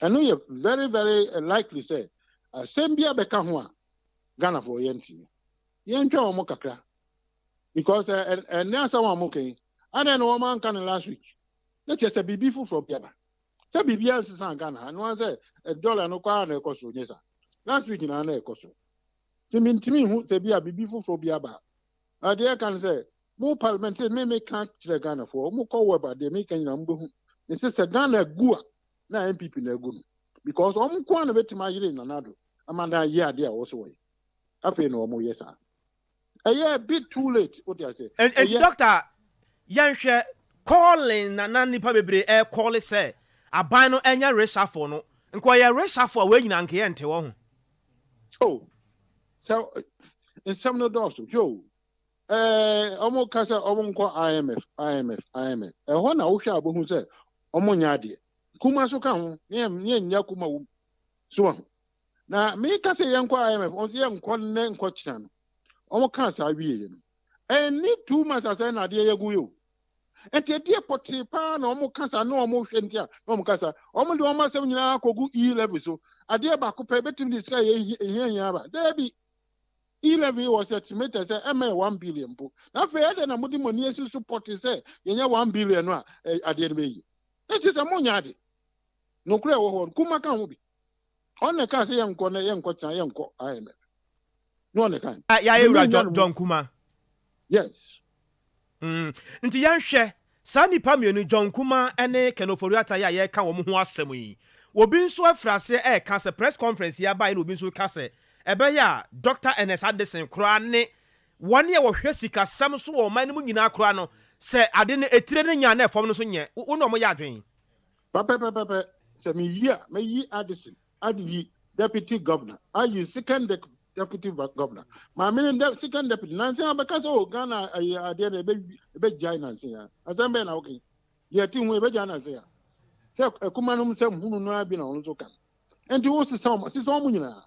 Ɛno yɛ very very likely sɛ asɛm bi abɛka ho a Ghanafoɔ yɛnteɛ. Yɛntwɛn wɔn kakra because ɛnɛ asɛm a wɔka yi, adɛn na wɔn anka no last week? Na kyerɛ sɛ biribi foforɔ bi aba. Sɛ biribi ansesa Ghana ha, ɛno ara sɛ dollar no kɔ ara na ɛkɔ soro nyɛ saa. Last week nyinaa na ɛkɔ soro. Nti mentumi nhu sɛ bi a biribi foforɔ bi aba. Adeɛ ɛka no sɛ Mo parliament me me ka kyerɛ Ghana foɔ, mo kɔ web adeɛ me ka nyinaa mo bɛhu. Me se sɛ Ghana gu a, na NPP na agu no. Because wɔn nko ara na bɛtumi ayere Nana Addo ama no ayɛ adeɛ a wɔwɔ so wɔyɛ. Afei na wɔn yɛ saa. Ɛyɛ a bit too late, wote ase. Enti doctor, yɛnhwɛ calling na na nnipa bebree ɛrekɔle sɛ aban no ɛnyɛ reshuffle no, nka ɔyɛ reshuffle a wei nyinaa nka yɛnte wɔ ho. Oh, sɛ nsɛm no dɔɔso, hwɛ o. Ɛɛ, wɔn ka sɛ wɔn nkɔ IMF, IMF, IMF. Ɛhɔ na wohwɛ a wobɛhu sɛ wɔn nyɛ adeɛ. Kuma so ka ho, ne yɛn nyɛ kuma wom. So ho. Na meka sɛ yɛnkɔ IMF, wɔn sɛ yɛnkɔ nnɛ nkɔ kyena no. Wɔn ka saa wie no. Ɛnni 2 months asɛ na adeɛ yɛ gu yi o. Nti ɛdeɛ pɔtee paa na wɔn kasa na wɔn hwɛ nti a na wɔn kasa. Wɔn de wɔn asɛm nyinaa kɔgu E-levy so. Adeɛ baako pɛ ebetumi de sika yɛ ehia hia aba. Daabi. E-levy was estimated sɛ ɛmɛ yɛ 1 billion mpo. Na afei ɛdɛ na mo de mo ani asi so pɔtee sɛ yɛnyɛ 1 billion no a adeɛ no bɛyie. Nti sɛ mo nyɛ ade. Nokorɛ ɛwɔ hɔ no kuma ka ho bi. Ɔno na ɛkaa sɛ yɛnkɔ na yɛnkɔ kyena yɛnkɔ IMF. Na ɔno na ɛkaa. Yɛayɛ wura John, John Kuma. Yes. Nti yɛnhwɛ saa nnipa mmienu, John Kuma ne Ken Ofori-Atta yi a yɛreka wɔn ho asɛm yi. Obi nso afiri aseɛ reka sɛ press conference yi abaeɛ na obi nso reka sɛ ɛbɛyɛ a Doctor Ernest Addison koraa ne wɔn a wɔhwɛ sikasɛm so wɔ ɔman no mu nyinaa koraa no, sɛ ade no etire no nyɛ a na ɛfam no nso nyɛ. Wo ne wɔn yɛ adwene? Pɛpɛpɛpɛpɛ, sɛ meyi a, mɛyi Addison, ayi deputy governor, ayi second deputy governor. Maame no second deputy, nansa yi abɛka sɛ o Ghana ayi adeɛ no ɛbɛgyae nansa yi a. Asɛm bɛn na woka yi? Deɛ ɛte ho ɛbɛgyae nansa yi a. Sɛ akumanom sɛ hunu no ara bi na ɔno nso ka no. Nti wo sesa wɔn, sesa wɔn nyinaa.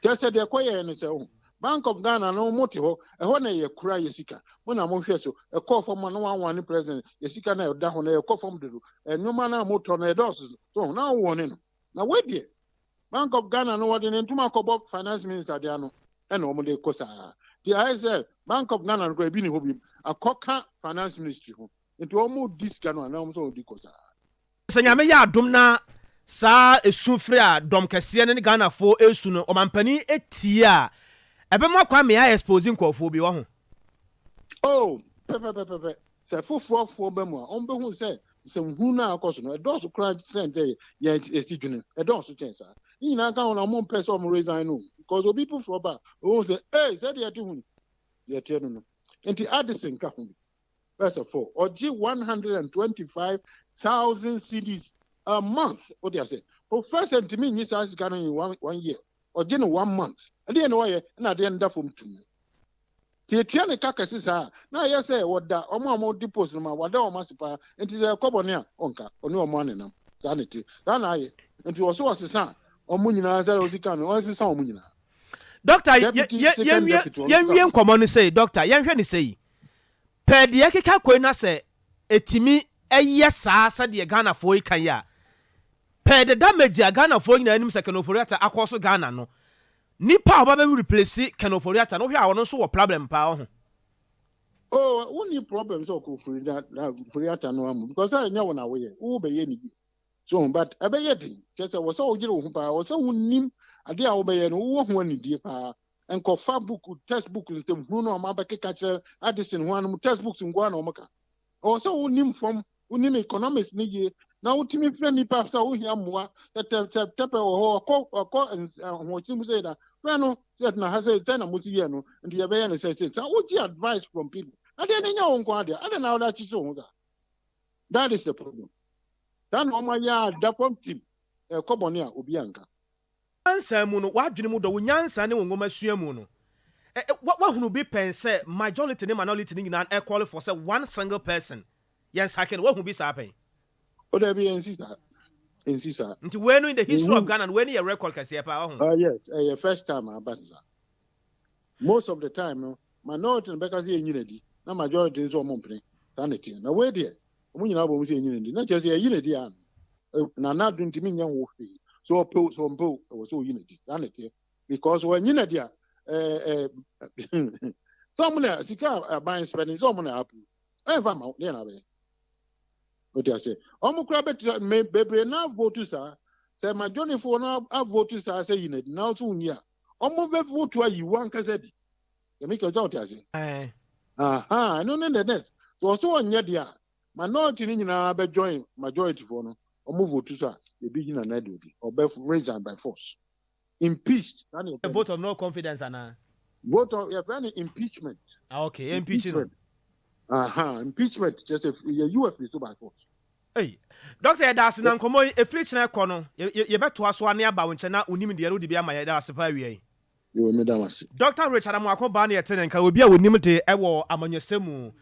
Kyerɛ sɛ deɛ ɛkɔyɛɛ no sɛ oh, Bank of Ghana no mo te hɔ, ɛhɔ na yɛkura yɛ sika. Mo na mohwɛ so, ɛkɔɔ fam a na wɔawane president, yɛ sika na ɛda hɔ na ɛkɔ fam dodo. Nneɛma no a motɔ no ɛdɔɔso so, na wɔwane no. Na wei deɛ, Bank of Ghana no wɔde ne ntoma kɔbɔ finance minister de ano ɛna wɔn de kɔ saa. Deɛ ayɛ sɛ Bank of Ghana no koraa ebi ni hɔ bi akɔka finance ministry ho. Nti wɔn di sika no anaa wɔn sɛ wɔn di kɔ saa. Sɛ Nyame yɛ adom na saa esu frɛ a dɔm kɛseɛ no ne Ghanafoɔ resu no ɔmanpanin tie a, ɛbɛma kwan ma yɛa expose nkurɔfoɔ bi, wahu? Oh, pɛpɛpɛpɛpɛ. Sɛ foforɔfoɔ ba mu a, wɔbɛhu sɛ nsɛmhunu no a ɛkɔ so no, ɛdɔɔso koraa sɛn dɛ yɛn yɛsi dwene. Ɛdɔɔso kyɛn saa. Ne nyinaa ka ho na wɔmpɛ sɛ wɔn resign no o. Because obi foforɔ ba a, ɔbɛhu sɛ, ei, sɛdeɛ ɛte ho ni, deɛ ɛteɛ no no. Nti Addison ka ho bi. First of all, ɔgye 125,000 cedis a month. Wote ase? Professor ntumi nyi saa sika no in one year. Ɔgye no one month. Ɛdeɛ na ɔyɛ na adeɛ no da fam tum. Nti etua ne ka kɛse saa a, na ayɛ sɛ wɔda wɔn a wɔde post no ma wɔada wɔn ase paa. Nti sɛ ɛkɔ bɔne a, ɔnka. Ɔne wɔn anenam. Saa na ɛte. Saa na ayɛ. Nti ɔso ɔsesa wɔn nyinaa sɛdeɛ ɔsi ka no, ɔnsesa wɔn nyinaa. Doctor, yɛnwie nkɔmmɔ no sei. Doctor, yɛnhwɛ no sei. Pɛ deɛ ɛkeka kɔ yi na sɛ ɛtumi yɛ saa sɛdeɛ Ghanafoɔ yi ka yi a, pɛ the damage a Ghanafoɔ nyinaa nim sɛ Ken Ofori-Atta akɔ so Ghana no, nipa a ɔba bɛ replace Ken Ofori-Atta no, wohwɛ a ɔno nso wɔ problem paa ɔho. Oh, wonni problem sɛ ɔkɔ Ofori-Atta no amu because sɛ ɛnyɛ wo na woyɛ, wo bɛyɛ ne yie. So, but ɛbɛyɛ den, kyerɛ sɛ wɔ sɛ woyere wo ho paa, wɔ sɛ wonim adeɛ a wobɛyɛ no, wowɔ ho anidie paa. Nkɔfa book, textbook nsɛmhunu no a wɔn abɛkeka kyerɛ Addison ho anom textbooks nko ara na wɔn ka. Ɛwɔ sɛ wonim fam, wonim economics no yie na wotumi frɛ nipa sɛ wohia mmoa sɛ tɛ sɛ tɛpɛ wɔ hɔ ɔkɔ ɔkɔ ahoɔkyere mu sɛ na frɛ no sɛ tena ha sɛ sɛ na mo si yɛ no nti yɛbɛyɛ no sɛ sɛ sɛ wogye advice from people. Adeɛ no nyɛ wo nko adeɛ adeɛ na wode akyekyere wo ho saa. That is the problem. Saa na wɔn ayɛ ada fam tim ɛkɔ bɔne a obi anka. Nyansa mu no, w'adwene mu dɔ, wo nyansa ne wo nwomasua mu no, woahunu bi pɛn sɛ majority ne minority no nyinaa ɛcall for sɛ one single person yɛnsake no, woahu bi saa pɛn? O dabi, ɛnsi saa, ɛnsi saa. Nti wei no in the history of Ghana no, wei no yɛ record kɛseɛ paa, wahu? Ah yes, ɛyɛ first time a aba saa. Most of the time no, minority no bɛka sɛ yɛnyi no adi, na majority nso wɔn mpene, saa na ɛteɛ. Na wei deɛ, wɔn nyinaa bɔ mu sɛ yɛnyi no adi, na kyerɛ sɛ yɛyi no adi a, Nana Addo ntumi nyɛ ho hwee. So ɔpɛ o, so ɔmpɛ o, ɛwɔ sɛ oyi no adi. Saa na ɛteɛ. Because wɔanyi no adi a, ɛɛ ɛɛ sɛ wɔn na sika a aban spending sɛ wɔn na approve. Ɛnfa ma wo, deɛ na abɛyɛ. Wote ase? Wɔn kora bɛtira me bebree na avotu saa. Sɛ majority no avotu saa sɛ yi no adi na nso wonyi a, wɔn bɛvotu ayi wo ankasa di. Yɛmi kɛ sɛ wote ase. Ɛɛ. Aha, ɛno ne the next. So ɔso ɔnyɛ deɛ a, minority no nyinaa bɛ join majority foɔ no, ɔmo vote so a, ebi gyina na ɛde odi. Ɔbɛ resign by force. Impeached. Saa na yɛfrɛ no. Vote of no confidence anaa? Vote of, yɛfrɛ no impeachment. Ah, okay, impeach no. Impeachment. Aha, impeachment kyerɛ sɛ yɛyi wo afiri so by force. Ei, Doctor yɛda ase na nkɔmmɔ yi ɛfiri kyena ɛkɔ no yɛbɛtoa so ane aba wo nkyɛn na wo nimdeɛ no wode bi ama yɛn. Yɛda wo ase paa awia yi. Yoo, meda wo ase. Doctor Richard Amoako Baa na yɛte ne nka, obi a onim de wɔ amanyɔsɛm mu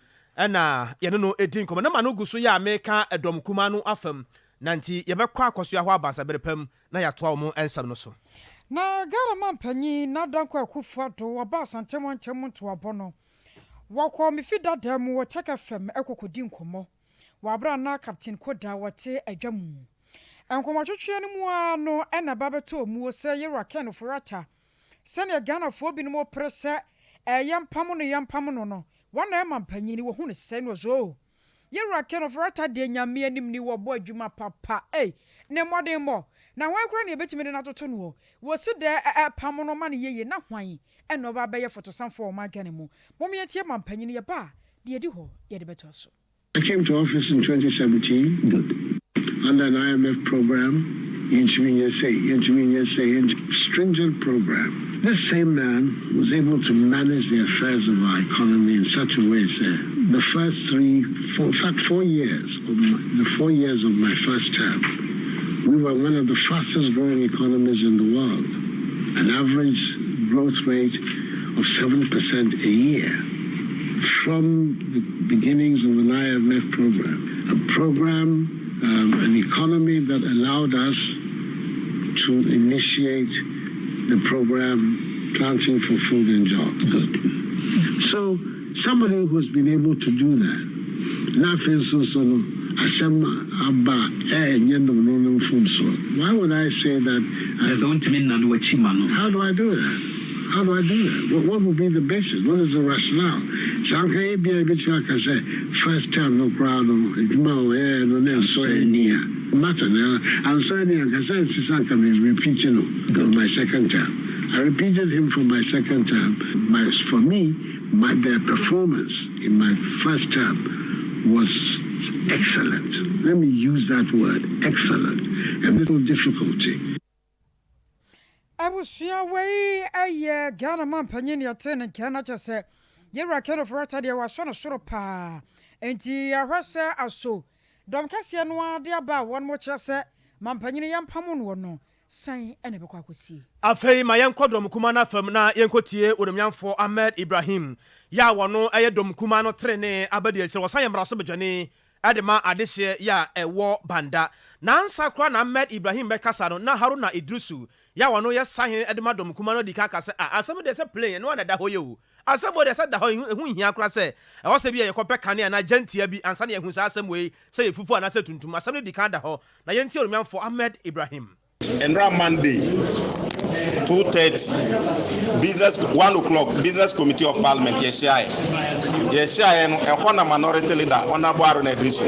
na yɛne no redi nkɔmmɔ. Na m'ano gu so yɛ a meka dɔm kumaa no afam, na nti yɛbɛkɔ akɔsoa hɔ abansa bere pa mu na yɛatoa wɔn nsɛm no so. Na Ghana manpanyin Nana Dankwa Akufo-Addo ɔbaa Asante Mantam ntoabɔ no, wɔkɔɔ me fi dada mu wɔ Tech FM kɔkɔdi nkɔmmɔ wɔ abere a na Captain Koda wɔte adwa mu. Nkɔmmɔtwetweɛ no mu ara no na ɛba bɛtɔɔ muo sɛ Yewura Ken Ofori-Atta, sɛdeɛ Ghanafoɔ binom pere sɛ yɛmpamo no yɛmpamo no no, wɔn na ɛma mpanyin wɔhu no sɛe no ɔsɛ oh Yewura Ken Ofori-Atta deɛ Nyame anim ni wɔbɔ adwuma papa ei, ne mmɔdenmmɔ, na hwan koraa na yɛbɛtumi de no atoto noɔ, wɔsi dɛ pamo no ma no yɛye na hwan na ɔba abɛyɛ fotosanfoɔ wɔ ɔman Ghana mu? Mom yɛntie mampanyin, yɛba a deɛ ɛdi hɔ yɛde bɛtoa so. I came to office in 2017 Good. under an IMF program, stringent program. This same man was able to manage the affairs of our economy in such a way that the first three, four, in fact, four years, of my, the four years of my first term, we were one of the fastest growing economies in the world, an average growth rate of 7% a year from the beginnings of an IMF program, a program, um, an economy that allowed us to initiate the program Planting for Food and Jobs. Good. So somebody who's been able to do that, nothing so so asɛm aba ɛnyɛ no no no mfomsoɔ. Why would I say that? I don't mean How do I do that? How do I do that? What, what would be the basis? What is the rationale? Sɛ anka ebia ebetumi aka sɛ first term no koraa no adwuma a ɔyɛɛ no na ɛnsɔ ani a matter na ansɔ ani anka sɛ ɛnte sɛ anka me repeat no for my second term. I repeated him for my second term. My, for me, my, the performance in my first term was excellent. Let me use that word, excellent. A little difficulty. Abusua wei yɛ Ghana manpanyin nea ɛte ne nkɛn na kyerɛ sɛ Yɛwura Ken Ofori-Atta deɛ wasɔ no soro paa nti yɛahwɛ sɛ aso dɔm kɛseɛ no ara de aba a wɔn kyerɛ sɛ manpanyin yɛmpamo noɔ no sɛn na ɛbɛkɔ akɔsie. Afei ma yɛnkɔ dɔm kumaa no afam na yɛnkɔtie Onimnyamfoɔ Ahmed Ibrahim yɛ a wɔno yɛ dɔm kumaa no trenee abadiakyire, wɔsan yɛ mmarasobadwani de ma adehyeɛ yɛ a ɛwɔ Banda. Nansa koraa na Ahmed Ibrahim bɛkasa no, na Haruna Iddrisu yɛ a ɔno yɛ sahene de ma dɔm kumaa no adi kan aka sɛ, Ah, asɛm yi deɛ sɛ plane, ɛno ara na ɛda hɔ yi o. Asɛm wei deɛ sɛ ɛda hɔ yi, ɛho nhia koraa sɛ ɛwɔ sɛ bi a yɛkɔpɛ kanea anaa gyantia bi ansa na yɛahu saa asɛm wei sɛ ɛyɛ fufuo anaasɛ tuntum. Asɛm no di kan da hɔ. Na yɛntie Onimnyamfoɔ Ahmed Ibrahim. Nnora Monday, 2:30, business 1 o'clock, Business Committee of Parliament yɛhyiaeɛ. Yɛhyiaeɛ no, ɛhɔ na Minority Leader Honourable Haruna Iddrisu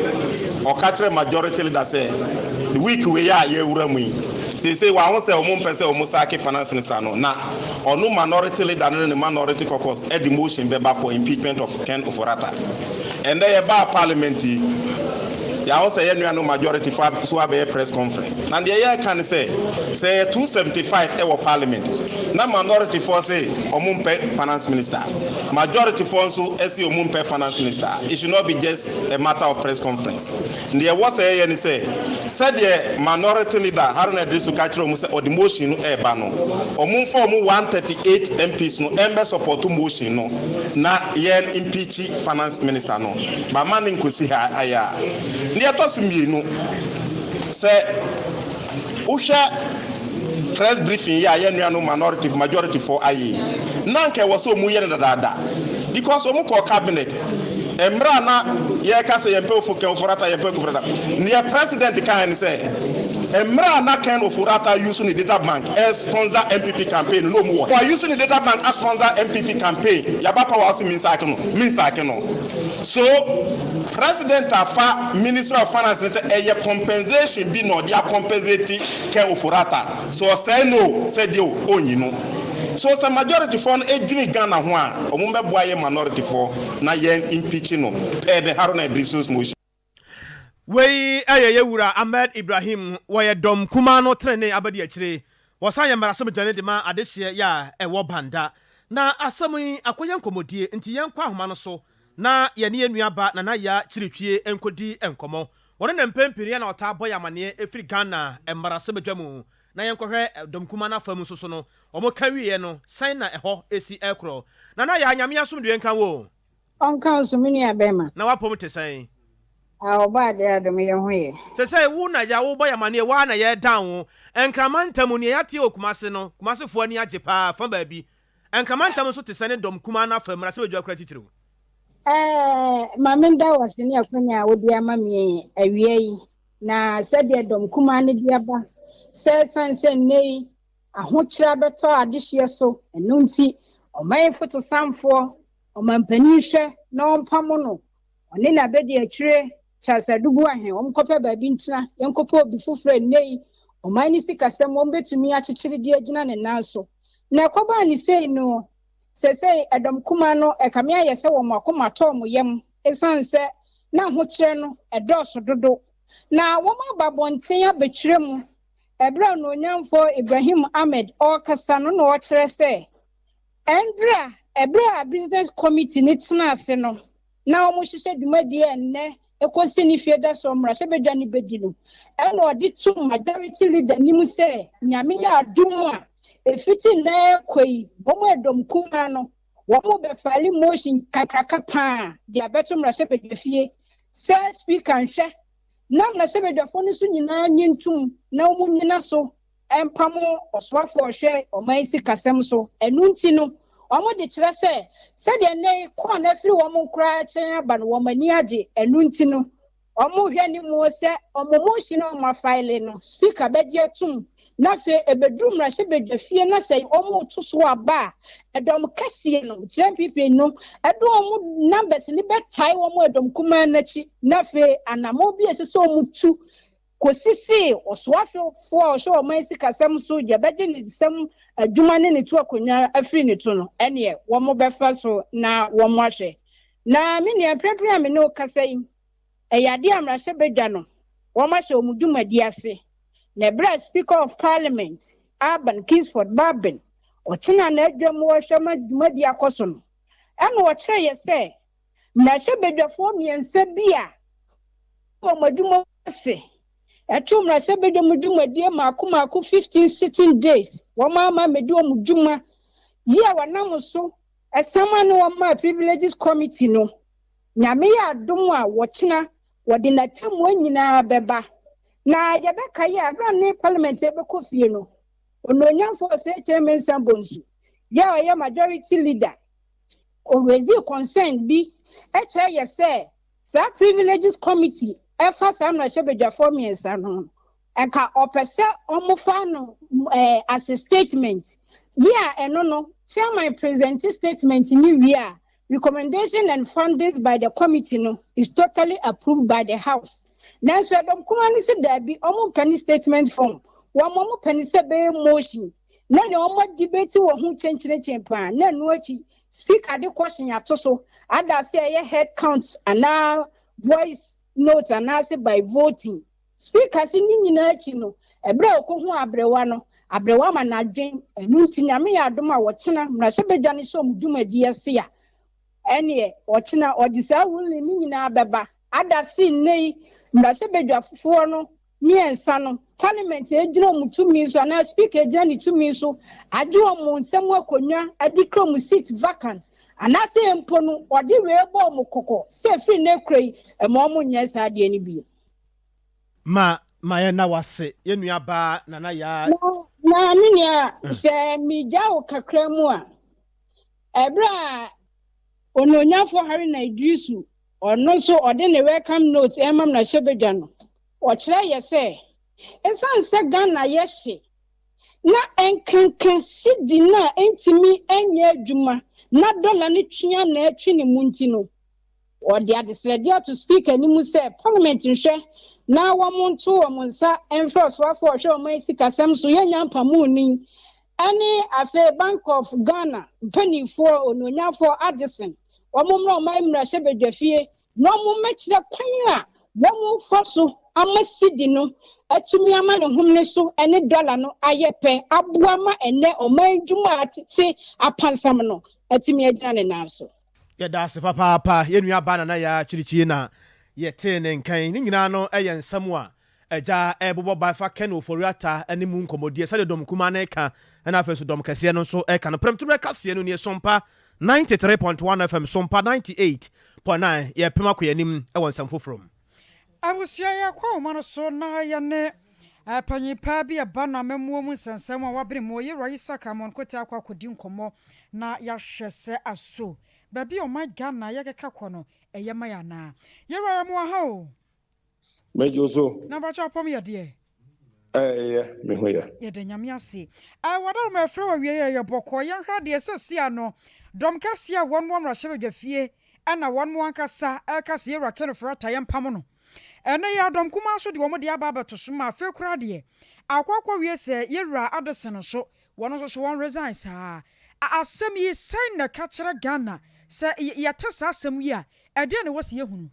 ɔka kyerɛ Majority Leader sɛ week wei a yɛwura mu yi, seesei wɔaho sɛ wɔn mpɛ sɛ wɔn saake Finance Minister no, na ɔno Minority Leader no ne ne Minority Caucus de motion bɛba for impeachment of Ken Ofori-Atta. Ɛnnɛ yɛbaa parliament yi, yɛahu sɛ yɛn nuanom majority fo so abɛyɛ press conference. Na deɛ yɛreka ne sɛ, sɛ yɛyɛ 275 wɔ parliament na minority foɔ se wɔn mpɛ finance minister, majority foɔ nso se wɔn mpɛ finance minister, it should not be just a matter of press conference. Deɛ ɛwɔ sɛ yɛyɛ ne sɛ, sɛdeɛ minority leader Haruna Iddrisu ka kyerɛ wɔn sɛ ɔde motion no reba no, wɔn mfa wɔn 138 MPs no mmɛ support motion no na yɛn impeachi finance minister no. But ma no nkosi ha ayɛ a. Deɛ ɛtɔ so mmienu, sɛ wohwɛ press briefing yi a yɛn nuanom minority majority foɔ ayɛ yi, na anka ɛwɔ sɛ wɔn yɛ no dadaada because wɔn kɔɔ cabinet mmerɛ a na yɛreka sɛ yɛmpɛ Ofo Ken Ofori-Atta yɛmpɛ Ofori-Atta neɛ president kaeɛ ne sɛ mmerɛ a na Ken Ofori-Atta use ne data bank sponsor NPP campaign no na ɔmu wɔ hɔ use ne data bank sponsor NPP campaign yaba power ɔse mensaake no mensaake no so president afa ministry of finance ne sɛ ɛyɛ compensation bi na ɔde acompensate Ken Ofori-Atta so ɔsɛe no o sɛ deɛ o ɔnyi no. So sɛ majority foɔ no dwene Ghana ho a, wɔn bɛboa yɛn minority foɔ na yɛn impeach no per the Haruna Iddrisus motion. Wei yɛ yɛ wura Ahmed Ibrahim, wɔyɛ dɔm kumaa no trenee abadiakyire. Wɔsan yɛ mmarahyɛbadwani de ma adehyeɛ yɛ a ɛwɔ Banda. Na asɛm yi akɔyɛ nkɔmmɔdie nti yɛnkɔ ahoma no so na yɛne yɛn nua ba Nana Yaa Kyiritwie nkɔdi nkɔmmɔ. Ɔno na mpɛn pii no yɛ na ɔtaa bɔ yɛn amaneɛ firi Ghana mmarahyɛbadwa mu. Na yɛnkɔhwɛ dɔm kumaa no afa mu nso so no, wɔka wieɛ no sɛn na ɛhɔ si rekorɔ. Nana Yaa, Nyame asomdwoeɛ nka wo o. Ɔnka wo so, me nua bɛrima. Na w'apɔm te sɛn? Ah, Ɔbɔadeɛ adom, yɛn ho yɛ. Sesei wo na ya wobɔ yɛn amaneɛ, wo ara na yɛredan wo. Nkraman ntam, nea yɛate wɔ Kumase no, Kumasefoɔ ani agye paa, fa baabi. Nkraman ntam nso te sɛ ne dɔm kumaa no afa mmarahyɛbadwa kura titiriw. Ɛɛ, ma menda wo ase ne akwanya a wode ama me awia yi. Na sɛdeɛ dɔm kumaa no de aba sɛ ɛsiane sɛ nnɛ yi ahokyerɛ abɛtɔ adehyeɛ so, ɛno nti ɔman fotosanfoɔ Ɔmanpanin nhwɛ na ɔmpamo no, ɔne n'abadiakyire Charles Adu Boahen, wɔnkɔpɛ baabi ntena, yɛnkɔpɛ obi foforɔ a nnɛ yi ɔman no sikasɛm wɔbɛtumi akyekyere de agyina ne nan so. Na ɛkɔbaa ne sei no, seesei ɛdɔm kumaa no ɛkame ayɛ sɛ wɔn akoma atɔ wɔn yam ɛsiane sɛ na ahokyerɛ no ɛdɔɔso dodo. Na wɔaba abɔnten abɛkyerɛ mu. Ɛberɛ a Onuonyamfoɔ Ibrahim Ahmed ɔrekasa no na ɔrekyerɛ sɛ Ɛndra, ɛberɛ a Business Committee no tenaa ase no na wɔhyehyɛ dwumadie a ɛnnɛ ɛkɔsi ne fie da so mmarahyɛbadwa no bɛdi no, ɛna ɔde too Majority Leader nim sɛ Nyame yɛ adom a, ɛfiti nnɛ rekɔ yi, wɔn ɛdɔm kumaa no, wɔn bɛfile motion kakraka paa de abɛto mmarahyɛbadwa fie sɛ Speaker nhwɛ na mmarahyɛbadwafoɔ no nso nyinaa nye ntom na wɔn nnyina so mpamo ɔsoafo a ɔhwɛ ɔman yi sikasɛm so. Ɛno nti no, wɔde kyerɛ sɛ, sɛdeɛ nnɛ yi kɔn afiri wɔn koraa kyɛn aba no, wɔn ani agye. Ɛno nti no, wɔrehwɛ anim sɛ wɔn motion a wɔafaele no, Speaker bɛgye atom, na afei ɛbɛduru mmarahyɛbadwafie na sɛ wɔreto so aba a, ɛdɔm kɛseɛ no, kyerɛ NPP no, ɛde wɔn numbers no bɛtae wɔn ɛdɔm kumaa no akyi, na afei anammɔn bi a ɛsɛ sɛ wɔtu Kosi se ɔsoafoɔ a ɔhwɛ ɔman sikasɛm so yɛbɛgye ne nsam adwuma ne ne to akonnwa afiri ne to no, ɛneɛ wɔbɛfa so na wɔahwɛ. Na me nua, mprempren a me ne wo kasa yi, ɛyɛ adeɛ a mmarahyɛbadwa no, wɔahyɛ wɔn dwumadi ase. Na ɛberɛ a Speaker of Parliament, Alban Kingsford Bagbin, ɔtenaa n'adwa mu ɔrehwɛ ma dwumadi akɔ so no, ɛna ɔkyerɛeɛ sɛ Mmarahyɛbadwafoɔ mmiɛnsa bi a wɔn adwuma mu ase ɛto mmarahyɛbadwa mu dwumadie mmaako mmaako 15 sitting days wɔn ama mmɛdi wɔn dwuma yi a wɔnam so ɛsama ne wɔn maa privileges committee no nyame yɛ adom a wɔkyena wɔde n'atemmuo nyinaa bɛba na yɛbɛka yɛ abira ne parliament ɛbɛkɔ fie no onuonyamfoɔ Osei Kyei Mensah Bonsu yɛ a ɔyɛ majority leader Ɔraisee concern bi kyerɛ yɛ sɛ saa privileges committee ɛfa saa mmarahyɛbadwafoɔ mmiɛnsa no ho no, nka ɔpɛ sɛ wɔfa no eh, as a statement. Yi a ɛno no, chairman present statement no wie a, recommendation and findings by the committee no is totally approved by the house. Nanso ɛdɔm kumaa no se daabi, wɔn mpɛ ne statement form, wɔn wɔn pɛ ne sɛ bɛyɛ motion. na nea wɔn adibeti wɔ ho kyenkyerenkyen paa, na ɛno akyi speaker de kɔhyen ato so, ada sɛ ɛyɛ head count anaa voice note anaasɛ by voting. Speaker se ne nyinaa akyi no, ɛberɛ a ɔkɔhu aberewa no, aberewa ma n'adwen, ɛno nti Nyame yɛ adom a ɔkyena mmarahyɛbadwa no hyɛ wɔn dwumadie ase a, ɛneɛ ɔkyena ɔde saa ruling no nyinaa bɛba, ada se nnɛ yi mmarahyɛbadwafoɔ no mmiɛnsa no, Parliament agyina wɔn tumi so anaa Speaker agyina ne tumi so agye wɔn nsam akonnwa adeclare wɔn seat vacant anaasɛ mpo no ɔde wei bɔ wɔn kɔkɔ sɛ ɛfiri nnɛ kura yi mma wɔn nyɛ saa adeɛ no bio. Ma ma yɛn na wase yɛn nua baa Nana Yaa. Na na me nua sɛ megya wo kakra mu a, ɛberɛ a Onuonyamfoɔ Haruna Iddrisu ɔno nso ɔde ne welcome note rema mmarahyɛbadwa no, Ɔkyerɛ yɛ sɛ, esiane sɛ Ghana yɛ hye na ɛnkanka cedi no a ɛntumi nyɛ adwuma na dɔla no tua na ɛtwe ne mu nti no, ɔde adesrɛdeɛ ato Speaker anim sɛ Parliament nhwɛ na wɔnto wɔn nsa mfrɛ ɔsoafoɔ a ɔhwɛ ɔman sikasɛm so yɛnnya mpamooni. Ɛne afei Bank of Ghana mpaninfoɔ Onuonyanfoɔ Addison wɔn mmra ɔman mmarahyɛbadwafie na wɔn mmɛkyerɛ kwan a wɔn fa so ama cedi no atumi ama ne homene so ne dɔla no ayɛ pɛ aboa ma ɛnnɛ ɔman dwuma a atete apansam no atumi agyina ne nan so. Yɛda ase papaapa yɛn nua baa Nana Yaa Kyirikyie na yɛtee ne nka yi. Ne nyinaa no yɛ nsɛm a Agya rebobɔ ba fa Ken Ofori-Atta ne mu nkɔmmɔdie sɛdeɛ dɔm kumaa no reka ɛna afei nso dɔm kɛseɛ no nso reka no. Prɛmtoberɛ kaseɛ no nie, Sompa 93.1 FM, Sompa 98.9, yɛrepem akɔ yɛn anim wɔ nsɛm foforɔ mu. Abusua yɛkɔ ahoma no so na yɛne panyin paa bi a ɛba no amammuo mu nsɛnsɛm a wabene mu, Ɔyewura Isaac Amon Kotey akɔ akɔdi nkɔmmɔ na yɛahwɛ sɛ aso baabi a ɔman Ghana yɛkeka kɔ no ɛyɛ ma yɛn anaa. Yɛwura yɛmo aha o. Megye wo so. Na mpakyɛw apɔm yɛ deɛ? Ɛyɛ, me ho yɛ. Yɛda Nyame ase. Ɛɛ wadaroma ɛfrɛ wo awiei ɛyɛ bɔkɔɔ yɛnhwɛ adeɛ sɛsi ano dɔm kɛseɛ a wɔn wɔ mmarahyɛbadwafie ɛna wɔn ankasa ɛka sɛ yɛwura Ken Ofori-Atta yɛmpamo no ɛnɛ yi adɔm kumaa nso deɛ wɔn deɛ aba abɛto so ma afei koraa deɛ akɔ akɔ wie sɛ yɛwura Addison nso wɔn nso so wɔn resign saa a asɛm yi sɛn na ɛka kyerɛ Ghana sɛ yɛte saa asɛm yi a ɛdeɛn na ɛwɔ sɛ yɛhunu?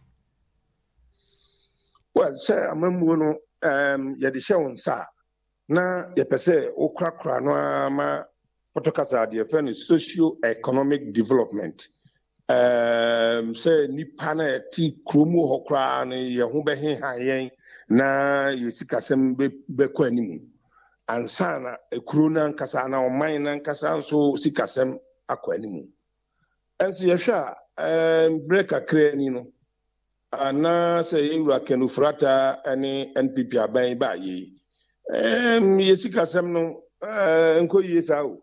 Well, sɛ amammuo no um, yɛde hyɛ wo nsa a, na yɛpɛ sɛ wokorakora no ara ma pɔtɔ kasa deɛ yɛfrɛ no socio-economic development. Um, sɛ nipa no a ɛte kurom wɔ hɔ koraa no yɛn ho bɛheha yɛn na yɛ sikasɛm bɛkɔ anim ansa na kuro no ankasa anaa ɔman no ankasa nso sikasɛm akɔ anim. Ɛnso yɛhwɛ a, berɛ kakraa ni no, na sɛ yɛn wura Ken Ofori-Atta ne NPP aban yi baayɛ yi, yɛ sikasɛm no nkɔ yie saa o.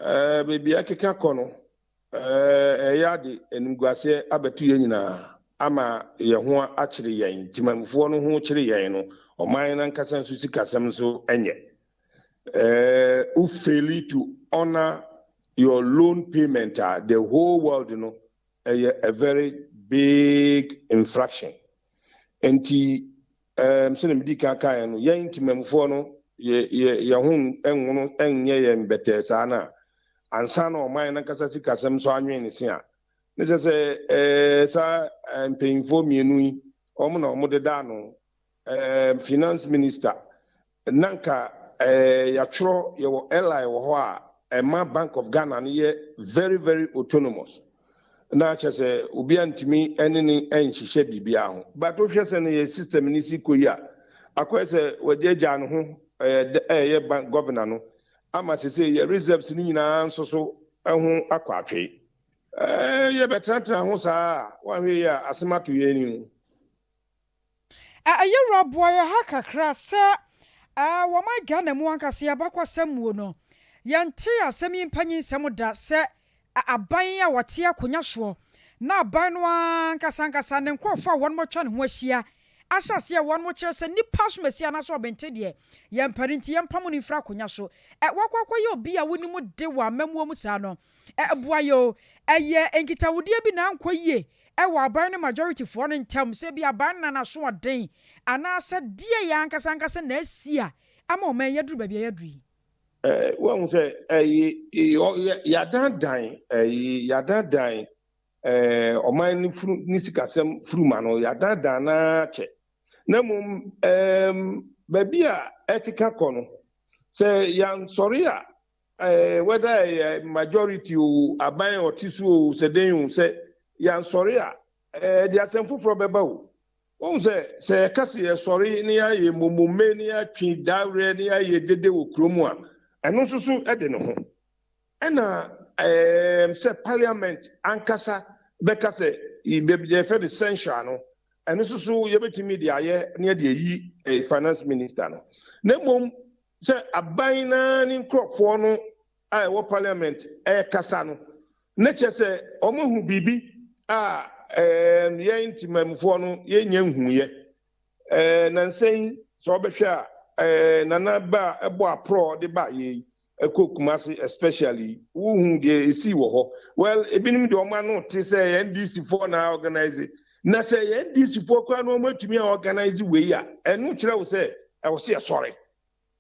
Baabi a ɛkeka kɔ no, ɛyɛ ade animguaseɛ abɛto yɛn nyinaa ama yɛn ho akyere yɛn, temanmufoɔ no ho kyere yɛn no, ɔman no ankasa nso sikasɛm nso nyɛ. Wo faili to honour your loan payment a the whole world no ɛyɛ a very big infraction. Nti um, sɛdeɛ medi kan kaeɛ no, yɛn ntimamufoɔ no yɛ yɛ yɛn ho nwono nyɛ yɛn bɛtɛɛ saa no a, ansa na ɔman no ankasa sikasɛm nso anwene ne se a, ne kyerɛ sɛ ɛɛ saa mpanyinfoɔ mmienu yi wɔn na wɔn deda ano Ɛɛm finance minister na nka ɛɛ yɛatwerɛ yɛwɔ LI wɔ hɔ a ɛma Bank of Ghana no yɛ very very autonomous na kyerɛ sɛ obiara ntumi ɛne ne ɛnhyehyɛ biribiara ho but wohwɛ sɛ no yɛ system no si kɔ yi a akɔyɛ sɛ wɔagyaagyaa ne ho ɛyɛ ɛyɛ bank governor no ama sese yɛ reserves no nyinaa nso so ɛho akɔ atwee ɛɛ yɛbɛtenatena ho saa a wɔanhwɛ yi a asɛm ato yɛn ni o. Ɛyɛ wura boa yɛ ha kakra sɛ wɔ man Ghana mu ankasa yɛ abakɔsɛm muo no yɛntee asɛm yi mpanyinsɛm da sɛ aban a wɔte akonya soɔ na aban no ara ankasa ankasa ne nkorɔfoɔ a wɔnom atwa ne ho ahyia ahyɛ aseɛ wɔnom kyerɛ sɛ nipa asomasi anaasɛ ɔbente deɛ yɛmpɛ no nti yɛmpamo no mfiri akonya so. Wakɔ akɔyɛ obi a wonim de wɔ amammuo mu saa no boa yɛ o ɛyɛ nkitahodie bi na ankɔ yie wɔ aban ne majority foɔ no ntam, sɛ ebia aban no na n'asoɔden anaa sɛ deɛ yɛ ankasa ankasa na asi a ama ɔman yi aduru baabi a yɛaduru yi. Woahu sɛ ɛyi yɛadandan ɛyi yɛadandan ɛɛ ɔman no furu ne sikasɛm furuma no yɛadandan no ara kyɛ na mmom ɛɛm baabi a ɛkeka kɔ no sɛ yɛansɔre a Eh, whether ɛyɛ majority o, aban a ɔte so o, sɛ dɛn o, sɛ yɛansɔre a, eh, ɛde asɛm foforɔ bɛba o. Wohu sɛ, sɛ yɛka sɛ yɛsɔre na yɛayɛ mmomome na yɛatwe dawerɛ na yɛayɛ dede wɔ kurom a, ɛno nso so de ne ho. Ɛna eh, sɛ parliament ankasa bɛka sɛ yɛfrɛ no censure no, ɛno nso so yɛbɛtumi de ayɛ na yɛde ayi eh, finance minister no. Na mmom Sɛ aban no ara ne nkurɔfoɔ no a ɛwɔ parliament ɛrekasa no, na kyerɛ sɛ wɔahu biribi a yɛn ntemanmufoɔ no yɛnnya nhuiɛ. Nansa yi sɛ wɔbɛhwɛ a, Nana ba a ɛbɔ aporɔ de baeɛ yi, ɛkɔ Kumasi especially, wohu deɛ ɛsii wɔ hɔ. Well, ebinom deɛ wɔn ano te sɛ ɛyɛ NDC foɔ na organize. Na sɛ ɛyɛ NDC foɔ koraa na wɔatumi a organize wei a, ɛno kyerɛ wo sɛ ɛwɔ sɛ yɛsɔre.